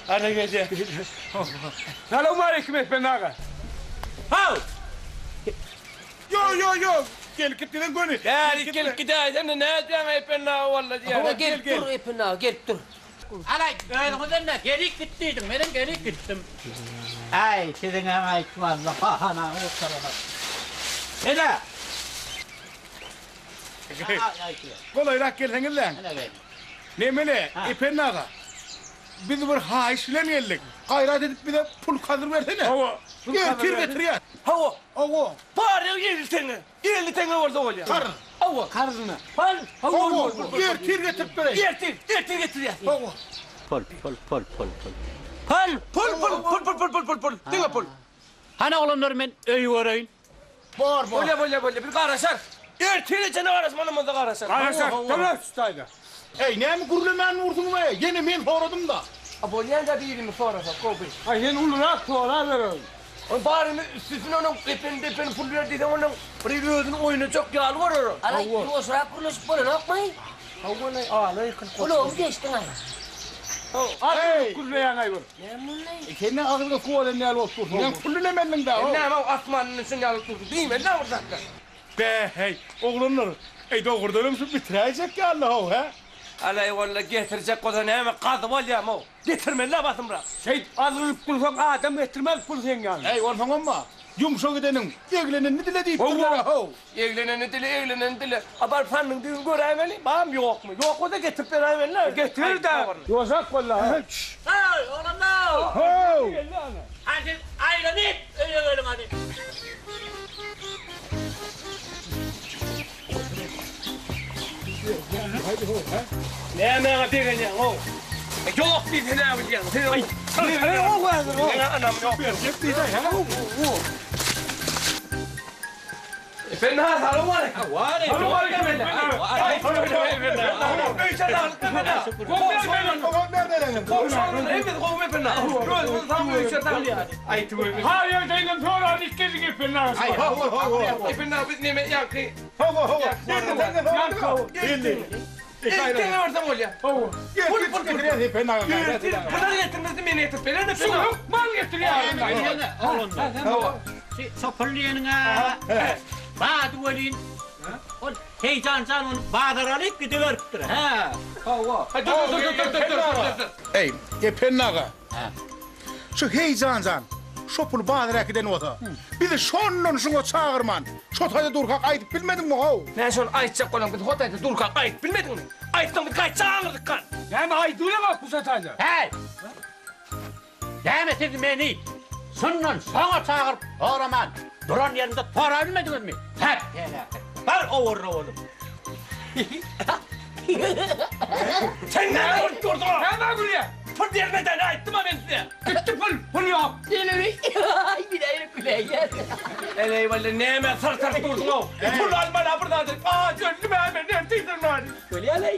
[SPEAKER 6] Ana gelýär.
[SPEAKER 11] Salowmaleýkim Ependi aga.
[SPEAKER 3] Haw!
[SPEAKER 4] Ýo, ýo, ýo, gelip git diýseň göni.
[SPEAKER 6] Bärik gelip gidäýsene, nädýäň Ependi aga walla diýýär.
[SPEAKER 7] Gelip dur Ependi aga, gelip dur.
[SPEAKER 3] Alaý, özüňizem-de gelik git diýdiň, menem gelik gitdim. Äý, siziňem aýtmazda bahanaňyz gutaranok. Ine!
[SPEAKER 4] Golaýrak gelseňizläň. Nemele, Ependi aga, biz bir haýyş bilen geldik. Gaýrat edip bize pul kazyr bersene.
[SPEAKER 6] Hawa.
[SPEAKER 4] Ertir getirýäs.
[SPEAKER 6] Hawa.
[SPEAKER 4] Hawa.
[SPEAKER 6] Bary 50 teňňe. 50 teňňe bolsa bolýar.
[SPEAKER 4] Karz.
[SPEAKER 6] Hawa.
[SPEAKER 11] Karzyna.
[SPEAKER 6] Pul.
[SPEAKER 4] Hawa, ertir getirip bereýin.
[SPEAKER 6] Ertir, ertir getirýäs.
[SPEAKER 4] Hawa.
[SPEAKER 3] Pul, pul, pul, pul, pul. Pul!
[SPEAKER 6] Pul, pul, pul, pul, pul, pul, pul, pul. Diňe pul.
[SPEAKER 3] Hany oglanlar men öýi göreýin.
[SPEAKER 4] Bor, bor.
[SPEAKER 6] Bolýar, bolýar, bolýar. Biz garaşarys. Ertire çenli garaşmanymyzda garaşarys.
[SPEAKER 11] Garaşar. Tamam, ştaýda.
[SPEAKER 4] Eý, näme gürlemän dursuň-eý? Ýene men soradym-da.
[SPEAKER 6] A bolýan-da birimi sorasak, gowy.
[SPEAKER 11] Aý, sen ulurak soraber ony.
[SPEAKER 6] Ony baryny üstesine onuň epeni-depeni pul ber diýseň onuň bir özüni oýnajak ýaly bolar ol.
[SPEAKER 7] Alaý, ýuwaşrak gürleşip bolanokmy?
[SPEAKER 6] Hawa-laý, ala ýykyn.
[SPEAKER 7] Gulagymy deşdiň-aý.
[SPEAKER 11] Eý, gürleýäň-aý bir.
[SPEAKER 7] Näme boldy?
[SPEAKER 4] Sen ne agzyňa suw alan ýaly bolup dursuň? Sen pul dilemeldiň-dä,
[SPEAKER 6] Sen näme asmandan düşen ýaly bolup dursuň? Diýmeli-dä bir zatlar.
[SPEAKER 4] Be-heý, oglanlar, eý, dogrudanam şu bitiräýjek ýaly-how, hä?
[SPEAKER 6] Alaý, walla, getirjek bolsa näme, gazyp alýam-ow. Getirmeli-dä basymrak.
[SPEAKER 11] Şeýdip azgyryp dursaň adam getirmez pul seň ýanyňa.
[SPEAKER 4] Äý, onsoňam-a, ýumşak edeniň, eglenenini dile diýipdirler-a-how.
[SPEAKER 6] Egleneni dile, egleneni dile. A baryp sandygyň düýbüni göräýmeli, barmy, ýokmy? Ýok bolsa getirip beräýmeli-dä.
[SPEAKER 11] Getir-dä. Ýoşak walla.
[SPEAKER 3] Haý, oglanlar!
[SPEAKER 11] How!
[SPEAKER 3] Hany siz aýlanyp öýe geliň hany.
[SPEAKER 6] Nämäňe begenýäň-ow? Ýok diýse näme bilýäň? Sen aý, Meňe ynam ýok.
[SPEAKER 4] Berjek diýdi, hä?
[SPEAKER 6] Efendi ha, salowmaleýkim.
[SPEAKER 11] Salowmaleýkim. Ha ýagdaýyndan soran ilk geldik Ependi aga.
[SPEAKER 4] Aý, hawa, hawa.
[SPEAKER 6] Efendi aga biz neme ýaňky
[SPEAKER 4] Hawa, hawa. Geldi.
[SPEAKER 6] Erteňe barsa bolýar.
[SPEAKER 11] Hawa.
[SPEAKER 4] Pul, pul, pul. Ependi aga.
[SPEAKER 6] Bular getirmese men getirip bererin
[SPEAKER 11] Şu
[SPEAKER 6] Efendi aga.
[SPEAKER 11] hökman getirýär.
[SPEAKER 3] Oglanlar.
[SPEAKER 6] Hawa.
[SPEAKER 3] Şu sopul diýeniň-ä bady welin, ol Heýjanjan ony bazara alyp gidiberipdir, hä.
[SPEAKER 6] Hawa. Dur, dur, dur, dur, dur, dur, dur.
[SPEAKER 4] Eý, Ependi aga. Şu Heýjanjan şo puly bazara äkiden bolsa, bizi şondan şuňa çagyrman, şo taýda durkak aýdyp bilmediňmi-how?
[SPEAKER 6] Men şony aýtjak bolan, biz ho taýda durkak aýdyp bilmediňmi? Aýtsaň biz gaýtjak aňyrdykkan.
[SPEAKER 11] Näme aýdybilemok bu şataýda?
[SPEAKER 3] Häý! Näme siz meni şundan şoňa çagyryp soraman duran ýerimde sorabilmediňizmi? Häk peläket! Bar owarra bolup.
[SPEAKER 6] Sen näme bolup dursuň?
[SPEAKER 11] Nämä gülýäň?
[SPEAKER 6] Pul bermeden aýtdym-a men size.
[SPEAKER 11] Gitdi pul, pul ýok.
[SPEAKER 7] Geleli. Aý biläýin güläýýär.
[SPEAKER 6] Eleý walla näme syr-syr dursuň-ow. Pul alman-a bir zat edip, a öldüm-ä men, ertirden bäri.
[SPEAKER 7] Bolýa-laý.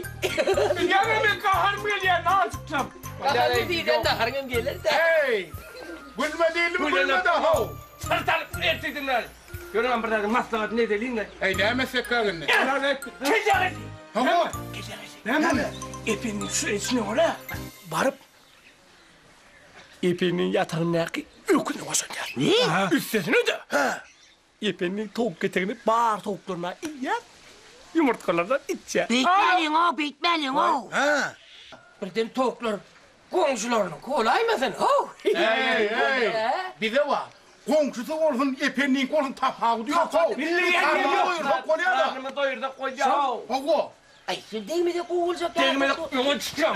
[SPEAKER 11] Bilýäňmi men gaharym gelýär, azykjam.
[SPEAKER 7] Gaharly diýden gaharyňam geler-dä.
[SPEAKER 4] Eý! Gülme diýdimi, gülme-de how.
[SPEAKER 6] Syr salyp ertirden bäri. Ýörüň bir zadyň maslahatyny edeliň-le.
[SPEAKER 4] Eý, näme etsek-ä indi?
[SPEAKER 6] Gelýär!
[SPEAKER 4] Hawa.
[SPEAKER 6] Gelýär.
[SPEAKER 11] Näme?
[SPEAKER 6] Ependiniň şu edişine görä, baryp, Ependiniň ýatagyndaky öküzini boşadýar.
[SPEAKER 7] Ne?
[SPEAKER 6] Üstesine-de, Ependiniň towuk ketegini bar towuklaryna iýýär, ýumurtgalardan içýär.
[SPEAKER 7] Beýtmäliň-ow, beýtmäliň-ow.
[SPEAKER 4] Hä?
[SPEAKER 7] Birden towuklar goňşularynyňky bolaýmasyn, how!
[SPEAKER 4] Eý, eý, bize bar. Goňşusy bolsun, Ependiňki bolsun tapawudy ýok-ow.
[SPEAKER 6] Milli
[SPEAKER 4] Garnyny doýursak bolýar-da.
[SPEAKER 6] Garnymy doýursak bolýar-ow.
[SPEAKER 4] Hawa.
[SPEAKER 7] Aý, sen degmesek gowy boljak ýaly.
[SPEAKER 6] Degmesek öňe çykýaň.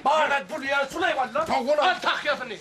[SPEAKER 6] Bar zat burýar, sulaý walla. Al tahýasyny.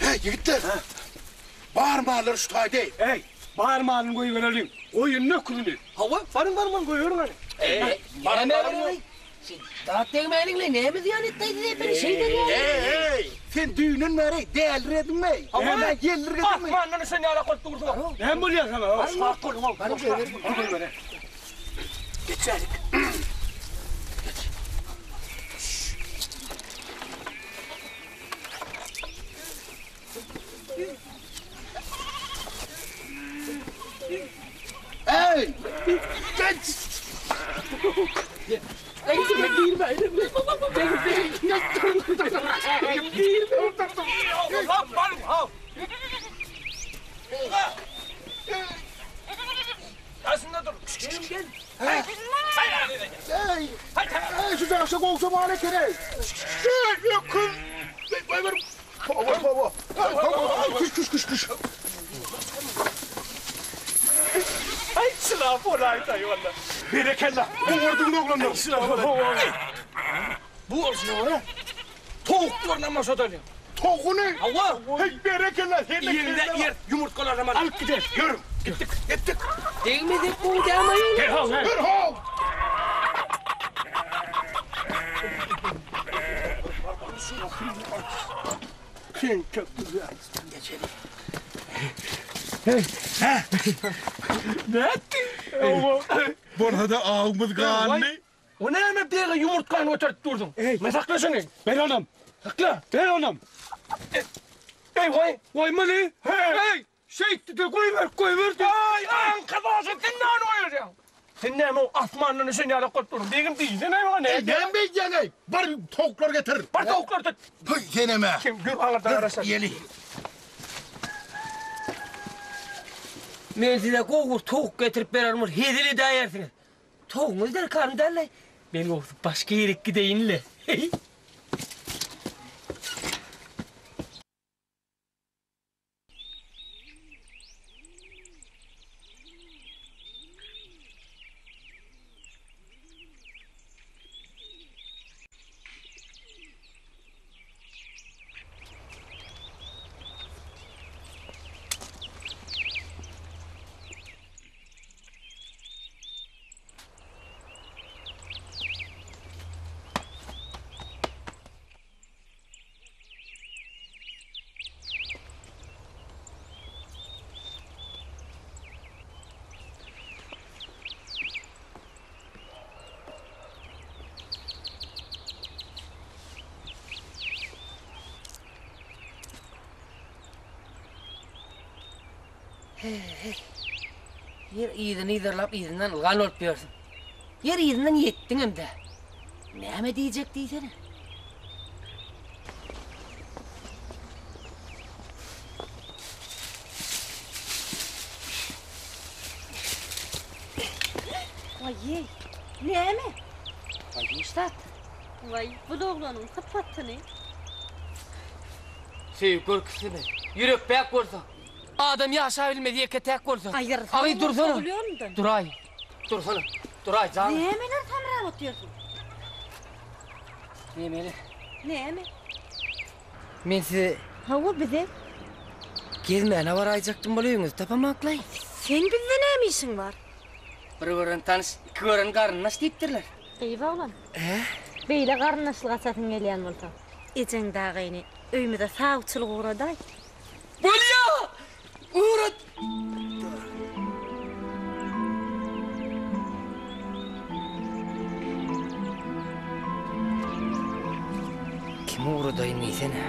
[SPEAKER 4] Heý, ýigitler! Bar mallary şu taýda eý.
[SPEAKER 6] Eý, bar malyny goýbereliň. Goýun öküzini. Hawa, baryň barman goýberiň hany.
[SPEAKER 7] Eý, näme goýbereý? Sen zat degmäliň-le, näme zyýan etdi-aý size epeni şeýder ýaly?
[SPEAKER 4] Eý, sen düýnden bäri dälirediňmi-eý?
[SPEAKER 6] Hawa,
[SPEAKER 4] ýeldirgediňmi?
[SPEAKER 6] Asmandan düşen ýalak bolup dursuň. Näme bolýar saňa?
[SPEAKER 7] Baryň, baryň goýberiň.
[SPEAKER 6] Goýberiň. Geçälik. Geç.
[SPEAKER 4] Eý! Geç!
[SPEAKER 6] Daşynda dur.
[SPEAKER 7] Gel, gel.
[SPEAKER 4] Eý! Eý, şu daşa gowşa bar eken eý. Eý, öküz! Goýber. Toba, toba. Toba, küş, küş, küş, küş.
[SPEAKER 6] Aý, çylap bolaýdy walla.
[SPEAKER 4] Berekella. Gowurdyň oglanlar.
[SPEAKER 6] Bu bolşuna görä towuklaryny boşadalyň.
[SPEAKER 4] Towugyny?
[SPEAKER 6] Hawa.
[SPEAKER 4] Heý, berekella, sen-de
[SPEAKER 6] Ýerinde ýer ýumurtgalaryny alyp gideris.
[SPEAKER 4] Ýörüň, gitdik, gitdik.
[SPEAKER 7] Degmesek gowy dämi aýol?
[SPEAKER 6] Gel how,
[SPEAKER 4] Ýör how.
[SPEAKER 6] Nätdi?
[SPEAKER 4] Bolsa-da awumyz ganly.
[SPEAKER 6] O näme bege ýumurtgany göterip dursuň? Men sakla şuny.
[SPEAKER 11] Ber onam.
[SPEAKER 6] Sakla.
[SPEAKER 11] Ber onam.
[SPEAKER 6] Eý, goý.
[SPEAKER 11] Goýmaly.
[SPEAKER 6] Hey.
[SPEAKER 11] Eý, şeýtdi-de goýber, goýberdi.
[SPEAKER 6] Aý, aňka bolsa sen näme goýberýäň? Sen näme o asmandan düşen ýalak bolup dursuň? Begim diýsene maňa näme?
[SPEAKER 4] Eý, näme beýdýäň eý? Bar towuklar getir.
[SPEAKER 6] Bar towuklar tut.
[SPEAKER 4] Höý, senem-ä.
[SPEAKER 6] Kim gör aňyrda garaşar.
[SPEAKER 4] Ýeli.
[SPEAKER 7] Men size gowy bir towuk getirip bererin, bir hezil edäýersiňiz. Towugyňyz derkarym däl-le. Men gowusy başga ýerik gideýin-le.
[SPEAKER 6] He-heý. Ýer yzyny yzarlap yzyndan ylgan bolup ýörsüň. Ýer yzyndan ýetdiňem-dä. Näme diýjek diýsene.
[SPEAKER 9] Waý-eý, näme?
[SPEAKER 6] Waý, hiç zat.
[SPEAKER 9] Waý, bul oglanyň sypatyny.
[SPEAKER 6] Söýgi görküsimi? Ýürek päk bolsa, adam ýaşabilmez ýeke-täk bolsa.
[SPEAKER 9] Aýyrsana,
[SPEAKER 6] Agy dursana.
[SPEAKER 9] Sogulýandan.
[SPEAKER 6] Duraý. Dursana. Duraý jan.
[SPEAKER 9] Nämeler samrap otyrsyň?
[SPEAKER 6] Nämeler?
[SPEAKER 9] Näme?
[SPEAKER 6] Men size
[SPEAKER 9] Hawa, bize.
[SPEAKER 6] Gezmäne baraýjakdym bol öýüňizi tapamaklaý.
[SPEAKER 9] Seň bizde näme işiň bar?
[SPEAKER 6] Bir gören tanyş, iki gören garyndaş diýipdirler.
[SPEAKER 9] Gyz oglan.
[SPEAKER 6] Hä?
[SPEAKER 9] Beýle garyndaşlyk açasyň gelýän bolsa, ejeň dagyny öýümize sawçylyk ugradaý.
[SPEAKER 6] Bolýa! Ugrat! Kimi ugradaýyn diýsene.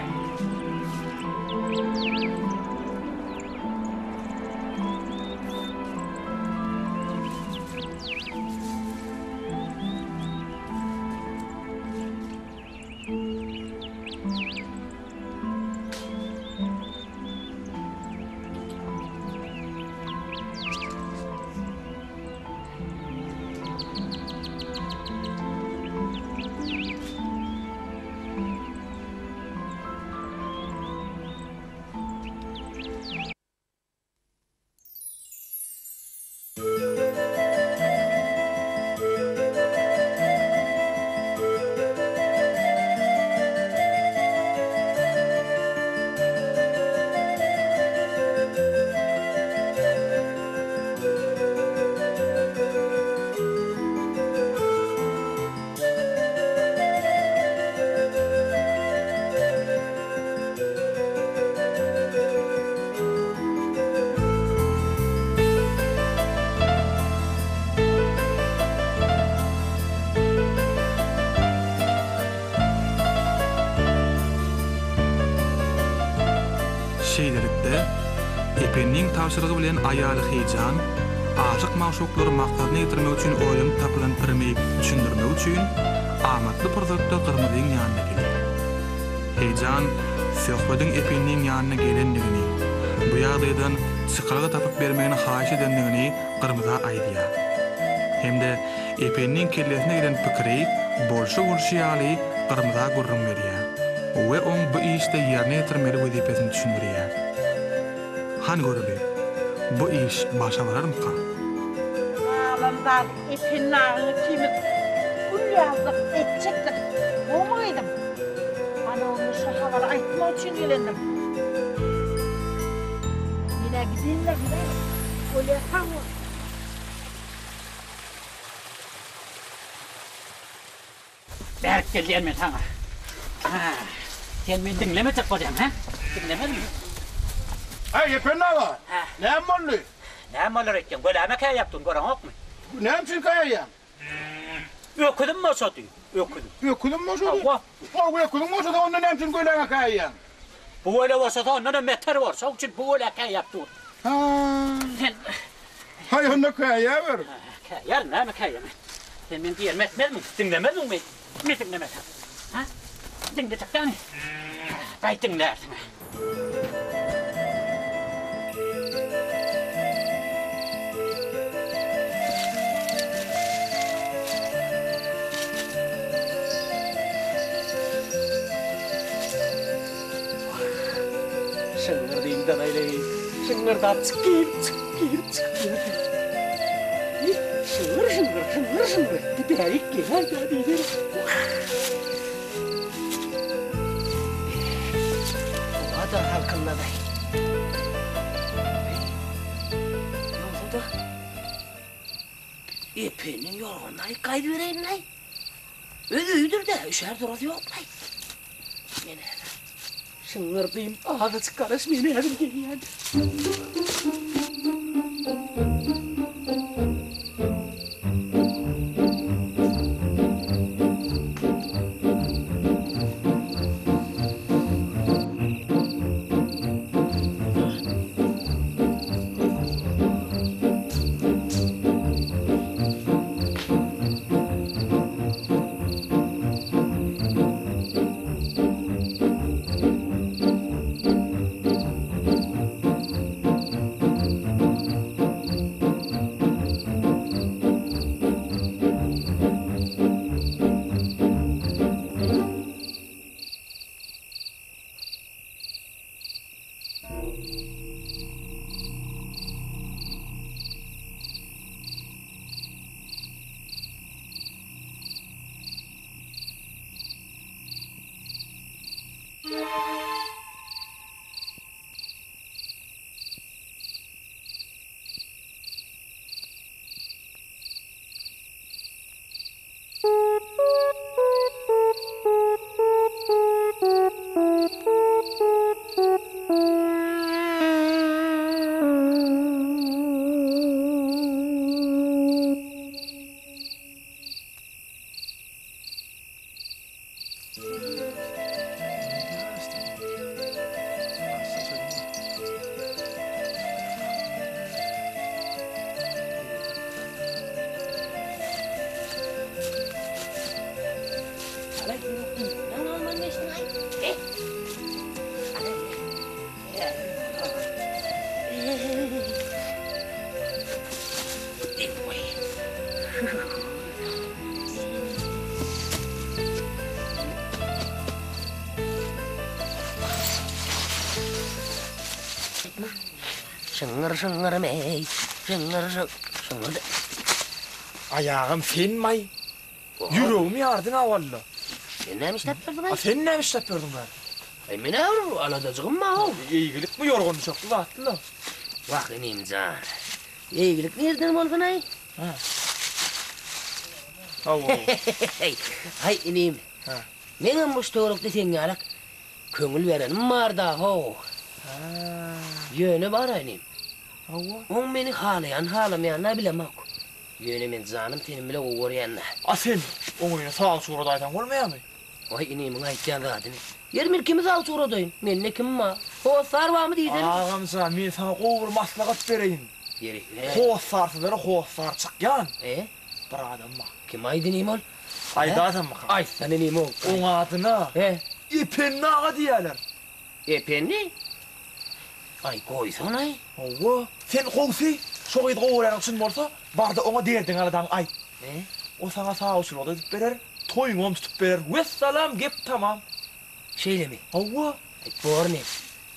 [SPEAKER 1] Şeýlelikde, Ependiň tabşyrygy bilen aýaly Heýjan aşyk-magşuklary maksadyna ýetirmek üçin oýlanyp tapylan pirimi düşündirmek üçin amatly pursatda Gyrmyzyň ýanyna gelýär. Heýjan Söhbediň Ependiň ýanyna gelendigini, bu ýagdaýdan çykalga tapyp bermegini haýyş edendigini Gyrmyza aýdýar. Hem-de Ependiň kellesine gelen pikiri bolşy-bolşy ýaly Gyrmyza gürrüň berýär we oň bu işde ýerine ýetirmeli wezipesini düşündirýär. Hany göreli, bu iş başa bararmyka?
[SPEAKER 2] Galan zady Ependi agaň ikimiz gül ýazdyk etjekdik. Gowmy gyzym? Ana onda şo habary aýtmak üçin gelendim. Men-ä gideýin-le gyzym. Bolýa sag bol.
[SPEAKER 3] Bärik gel diýen men saňa. Hä. Sen meni diňlemejek bolýaň, hä? Diňlemezmiň?
[SPEAKER 4] Äý, Ependi aga, näme boldy?
[SPEAKER 3] Näme bolar öýtýäň? Göläme käýäp durun, göreňokmy?
[SPEAKER 4] Näme üçin käýýäň?
[SPEAKER 3] Öküzim boşady, öküzim.
[SPEAKER 4] Öküziň boşady?
[SPEAKER 3] Hawa.
[SPEAKER 4] Hawa, öküziň boşasa, onda näme üçin göläňe käýýäň?
[SPEAKER 3] Bu göle boşasa, ondanam beter bor. Şoň üçin bu gölä käýäp dur.
[SPEAKER 4] Hä.
[SPEAKER 3] Sen.
[SPEAKER 4] Haý, onda käýäber.
[SPEAKER 3] Käýärin, näme käýemen? Sen meň diýenimi etmezmiň? Diňlemezmiň meni? Men diňlemesem. Hä? Diňlejek dämi? Gaý diňlärsiň.
[SPEAKER 6] Şyňňyr diýdim-dälaýleý. Şyňňyrdap çyk girip, çyk girip, çyk ýördi. Şyňňyr, şyňňyr, şyňňyr, şyňňyr. Bärik geläý-dä diýsene. Wah! Howa-da salkynlady. Ýogsa-da, Epeniň ýorganyny aýyp gaýdybereýin-laý. Öz öýüdir-dä, üşär durasy ýok-laý. Men häzir şyňňyrdym, azajyk garaş, men häzir gelýän. Şyňňyr şyňňyr meý, şyňňyr şyň, şyňňyr.
[SPEAKER 8] Aýagym senmaý, ýüregimi ýardyň-a walla.
[SPEAKER 6] Sen näme işläp ýördüň-aý?
[SPEAKER 8] A sen näme işläp ýördüň bäri?
[SPEAKER 6] Aý men-ä bir aladajygym bar-ow.
[SPEAKER 8] Eýgilik bu ýorgan düşekli zatly-la.
[SPEAKER 6] Wah, inim jan. Eýgilik nirden bolsun-aý?
[SPEAKER 8] Hä. Hawa.
[SPEAKER 6] Aý, inim.
[SPEAKER 8] Hä.
[SPEAKER 6] Meňem bu şu töwerekde seň ýalak köňül berenim bar-da, how.
[SPEAKER 8] Hä.
[SPEAKER 6] Ýöne bar-a, inim.
[SPEAKER 8] Hawa.
[SPEAKER 6] Oň meni halaýan-halamaýanyny-a bilemok. Ýöne men janym-tenim bile gowy görýän-dä.
[SPEAKER 8] A sen oň öýüne sawçy ugradaýsaň bolmaýarmy?
[SPEAKER 6] Waý, inimiň aýtýan zadyny. Ýeri men kimi sawçy ugradaýyn? Mende kim bar? Hossar barmy diýsene?
[SPEAKER 8] Agam jan, men saňa gowy bir maslahat bereýin.
[SPEAKER 6] Ýeri, näme?
[SPEAKER 8] Hossarsyzlara hossar çykýan
[SPEAKER 6] E?
[SPEAKER 8] bir adam bar.
[SPEAKER 6] Kim aýdy inim ol?
[SPEAKER 8] Aýdaýsammyka?
[SPEAKER 6] Aýtsana inim ol.
[SPEAKER 8] Oň adyna
[SPEAKER 6] E?
[SPEAKER 8] Ependi aga diýýärler.
[SPEAKER 6] Ependi? Aý, goýsana-aý.
[SPEAKER 8] Hawa, sen gowsy, şo gyzy gowy görýäniň çyn bolsa, bar-da oňa derdiňi-aladaňy aýt.
[SPEAKER 6] E?
[SPEAKER 8] O saňa sawçylygy-da edip berer, toýuňam tutup berer. Wessalam, gep tamam.
[SPEAKER 6] Şeýlemi?
[SPEAKER 8] Hawa.
[SPEAKER 6] Aý, bor inim.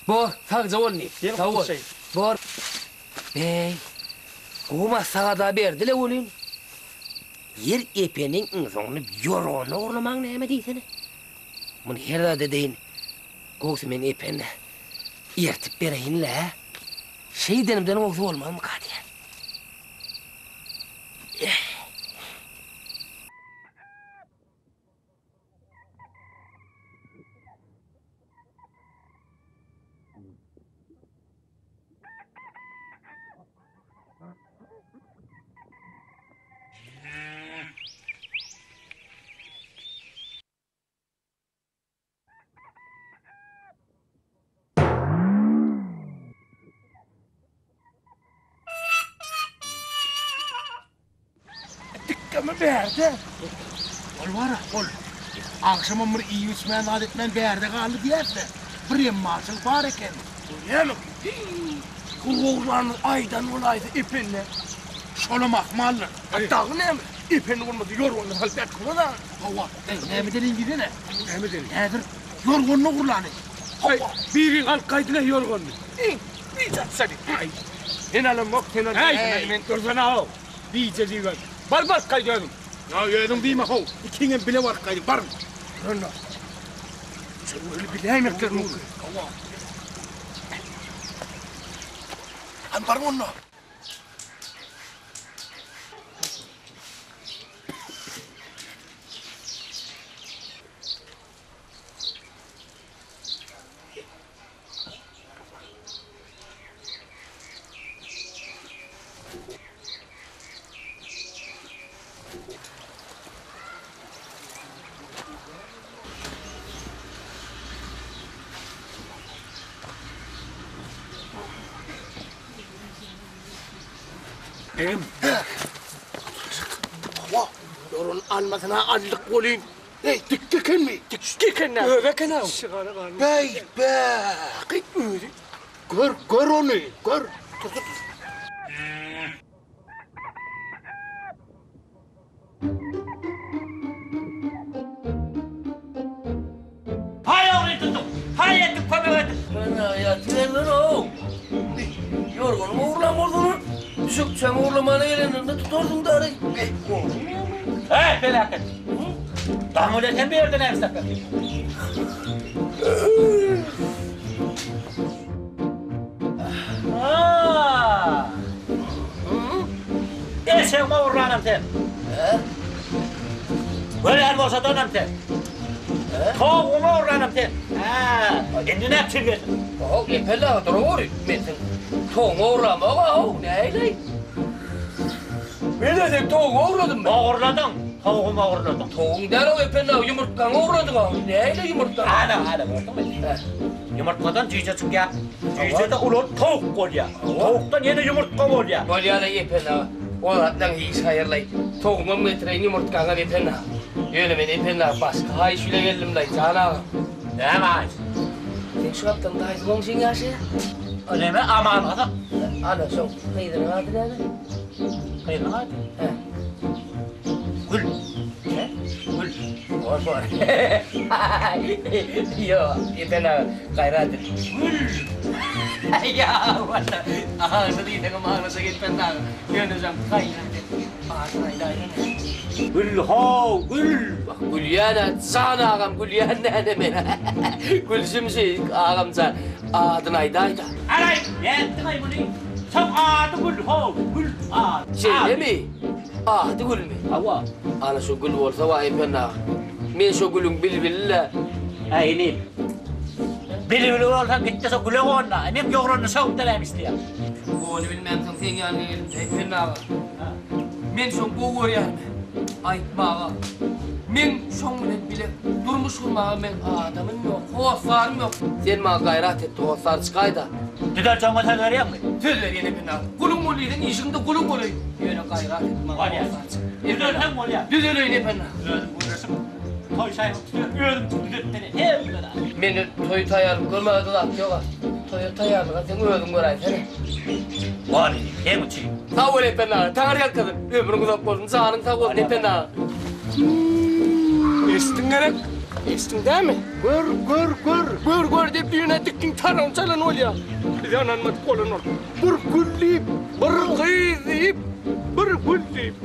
[SPEAKER 6] Bor, sagja bol inim.
[SPEAKER 8] Gel,
[SPEAKER 6] Sag bol.
[SPEAKER 8] gutuşaýyn.
[SPEAKER 6] Bor. Beý, gowy maslahat-a berdi-le welin, ýer epeniň iň soňunda ýorganyny ogurlamaň näme diýsene. Muny her zat edeýin. Gowsy men Ependä ertip bereýin-le. Şeýdenimden gowsy bolmazmyka diýýän.
[SPEAKER 4] Dikgemi bärde. Ol bar-a, ol. Agşamam bir iýip-içmän zat etmän bärde galdy diýäs-de, bir emmaçylyk bar eken.
[SPEAKER 6] Görýämiň? Hiý, bu oglanymyz aýdan bolaýsa Epende.
[SPEAKER 4] Şolam ahmaldyr.
[SPEAKER 6] A dagy näme? Ependi bolmasa ýorganyny salyp ýatyrmaz-a.
[SPEAKER 4] Hawa, näme edeliň diýsene? Näme edeliň? Häzir ýorganyny ogurlany.
[SPEAKER 11] Hawa, biriň alyp gaýdyň-a ýorganyny.
[SPEAKER 6] Iň, bijaç seni.
[SPEAKER 11] Aý, men alamok, sen al.
[SPEAKER 4] Äý,
[SPEAKER 11] men dursana-ow, bije diýibem. Bar, baryp gaýt özüň.
[SPEAKER 4] Ýa özüň diýme-how, ikiňem bile baryp gaýdyň, baryň.
[SPEAKER 6] Duranda, şol öli biläýmekler mümkin.
[SPEAKER 4] Hawa. Hany baryň onda.
[SPEAKER 6] Begim. Hawa, ýorun almasyna aldyk welin.
[SPEAKER 4] Eý, dikdi ekenmi?
[SPEAKER 6] Dikdi eken-ä.
[SPEAKER 11] Özi eken-ä.
[SPEAKER 4] Beý, be, gyt özi. Gör, gör ony, gör. Dur, dur, dur.
[SPEAKER 3] Haý ogry tutup, haý etdik kömek edip.
[SPEAKER 7] Ana ýatyberler-ow. Ýorganymy ogurlan bolsalar, düşekçämi ogurlamana gelenlerinde tutarsyň dary.
[SPEAKER 3] Heý, peläket! Daň bilen sen bu ýerde näme işläp ýatyrsyň? Eşegimi ogurlanam sen. Görýän bolsadanam sen. Towugymy ogurlanam sen. Indi näme üçin geldiň?
[SPEAKER 7] How, Epeli aga duraweri. Men seň towugyňy ogurlamok-a, how, nähili? Men-ä seň towugyňy ogurladymmy?
[SPEAKER 3] Ogurladyň, towugymy ogurladyň.
[SPEAKER 7] Towugyň däl-ow, Ependi aga, ýumurtgaňy ogurladyk-a. Nähili ýumurtga?
[SPEAKER 3] Ana, ana, gördüňmi? Ýumurtgadan jüýje çykýar. Jüýje-de ulalyp towuk bolýar. Towukdan ýene ýumurtga bolýar.
[SPEAKER 7] Bolýar-a, Ependi aga. O zatlaň hiç haýyrlaý. Towugyňam getireýin, ýumurtgaňam, Ependi aga. Ýöne men, Ependi aga, başga haýyş bile geldim-laý, jan agam.
[SPEAKER 3] Näme haýyş?
[SPEAKER 7] Seň şu gapdaň daýysy goňşyň ýaşaýar.
[SPEAKER 3] O näme, Aman gyzyk?
[SPEAKER 7] Ana, şoň gyzynyň ady näme?
[SPEAKER 3] Gyzyň ady?
[SPEAKER 6] Hä.
[SPEAKER 3] Gül. Hä? Gül.
[SPEAKER 6] Bor, bor. Ýok, Epen aga, gaýrat et.
[SPEAKER 3] Gül.
[SPEAKER 7] Ýa, walla, agşy diýseňem aglaşa Epen aga. Ýöne jan, gaýrat et. Adyny aýdaýsana.
[SPEAKER 3] Gül how, gül.
[SPEAKER 7] Gülýän-ä, jan agam, gülýän näne men. Gülşüm şi, agam jan. Adyny aýdaý-da.
[SPEAKER 3] Araý, nätdiň-aý muny? Soň ady Gül how, Gül ady.
[SPEAKER 7] Şeýlemi? Ady Gülmi?
[SPEAKER 3] Hawa.
[SPEAKER 7] Ana şu Gül bolsa waý Ependi aga. Men şo gülüň bilbili-le.
[SPEAKER 3] Äý inim. Bilbili bolsaň git-de şo güle gon-da. Meň ýogranyny şo deläm isleýän.
[SPEAKER 7] Ony bilmämsoň seň ýanyňa geldim-de Ependi aga. Men şoň gowy görýänimi aýtmaga, meň şoň bilen bile durmuş gurmaga meň adamym ýok, hossarym ýok. Sen maňa gaýrat et-de hossar çykaý-da.
[SPEAKER 3] Düzeljegiňe söz berýäňmi?
[SPEAKER 7] Söz berýän Ependi aga. Guluň bol diýseň işiňde guluň bolaýyn. Ýöne gaýrat et maňa hossar çyk.
[SPEAKER 3] Düzelseň bolýar.
[SPEAKER 7] Düzeleýin Ependi aga.
[SPEAKER 3] Özüm göreşip, toý şaýyny özüm düzetmeli. Hemme zat.
[SPEAKER 7] Mende toý taýýarlyk görmäge-de zat ýog-a. Toýa taýýarlyga seň özüň göräýsene.
[SPEAKER 3] Bar inim, seň üçin.
[SPEAKER 7] Sag bol Ependi aga, Taňry ýalkasyn. Ömrüň uzak bolsun, janyň sag bolsun Ependi aga.
[SPEAKER 6] Eşitdiň gerek? Eşitdiň dämi? Gör, gör, gör. Gör, gör diýip düýn-ä dikdiň taragyny çalan bolýa. Bize ynanmadyk bolan ol. Bir gül diýip, bir gyz diýip, bir gül diýip.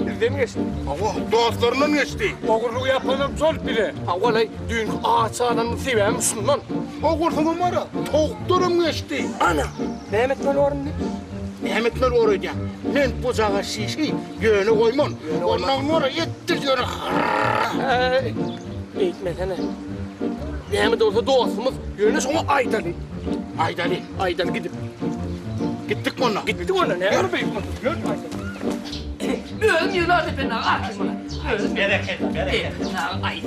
[SPEAKER 6] Bizden geçdi.
[SPEAKER 4] Hawa, dostlaryndan geçdi.
[SPEAKER 6] Ogurlyk ýapanam şol bize. Hawa-laý, düýnki aç galanymyň sebäbem şundan.
[SPEAKER 4] Ogursyňam bar-a, towukdaram geçdi.
[SPEAKER 6] Ana, näme etmeli bor indi?
[SPEAKER 4] Näme etmeli bor öýdýäň? Men bujaga şişi ýöne goýman. Ondan bar-a, etdir ýöne
[SPEAKER 6] Äý, beýtmesene. Näme-de bolsa dostumyz, ýöne şoňa aýdaly.
[SPEAKER 4] Aýdaly.
[SPEAKER 6] Aýdaly gidip.
[SPEAKER 4] Gitdik onda.
[SPEAKER 6] Gitdik onda, näme beýtmeli? Ýör, aýdaly.
[SPEAKER 7] Özüm ýylar Ependi aga, aýt muny. Özüm.
[SPEAKER 3] Berekella, berekella.
[SPEAKER 7] Ependi aga, aýt.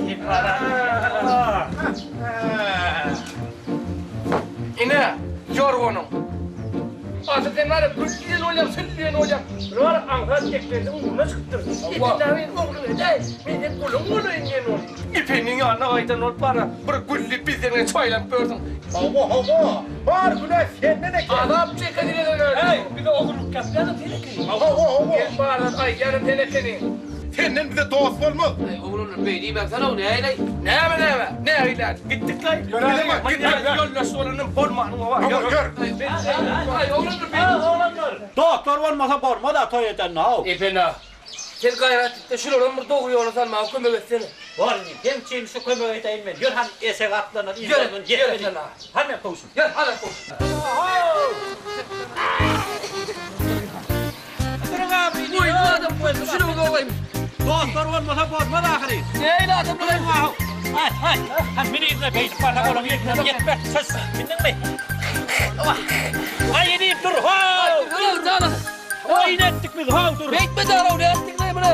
[SPEAKER 6] Ine, ýorganyň. Asyl sen bar-a, gül diýen bolýaň, sül diýen bolýaň. Bir bar aňsat Ependiň ugruna çykypdyr. Ependi aga meni ogluň edäý, men seň guluň bolaýyn diýen boldy. Ependiň ýanyna gaýdan bolup bar-a, bir gül diýip bizden geçip aýlanyp ýörsüň.
[SPEAKER 4] Hawa, hawa, bar günä senden eken.
[SPEAKER 6] Azap çekeni Eý, bize ogurlyk ýapýanam sen ekeniň.
[SPEAKER 4] Hawa, hawa.
[SPEAKER 6] Gelip bar zat aýdýanam sen ekeniň.
[SPEAKER 4] Senden bize dost bolmaz.
[SPEAKER 7] Eý, oglanlar, beý diýmäňsene-ow, nähili?
[SPEAKER 6] Näme, näme? Nähili? Gitdik-laý.
[SPEAKER 4] Gidemok, gitdik.
[SPEAKER 6] Ýoldaş bolanym bolmanyň oba.
[SPEAKER 4] Hawa, ýör.
[SPEAKER 7] Aý, oglanlar, beý
[SPEAKER 3] Oglanlar, dostlar bolmasa bolmaz-a toý edende-ow.
[SPEAKER 7] Ependi, sen gaýrat et-de, şularam bir dogry ýola salmaga kömek etsene.
[SPEAKER 3] Bor inim, seň üçin şu kömegi edeýin men. Ýör hany eşege atlanan
[SPEAKER 7] Ýör,
[SPEAKER 3] yzlaryndan
[SPEAKER 7] ýör
[SPEAKER 3] ýetmeli.
[SPEAKER 7] Ependi.
[SPEAKER 3] Hany men kowşum.
[SPEAKER 7] Ýör, hany kowşum. Goýun adam goýsun, şuny goýaýyn.
[SPEAKER 3] Dostlar bolmasa bolmaz ahyry.
[SPEAKER 7] Nähili adamlar?
[SPEAKER 3] Haý, haý, han meni yzyna beýdip barsa olaň ýerinden ýetmez. Söz, mindiňmi? Aý, inim, dur, how!
[SPEAKER 7] Dur, jana.
[SPEAKER 3] Oýun etdik biz, how, dur.
[SPEAKER 7] Beýtme daraw, nätdiň muny?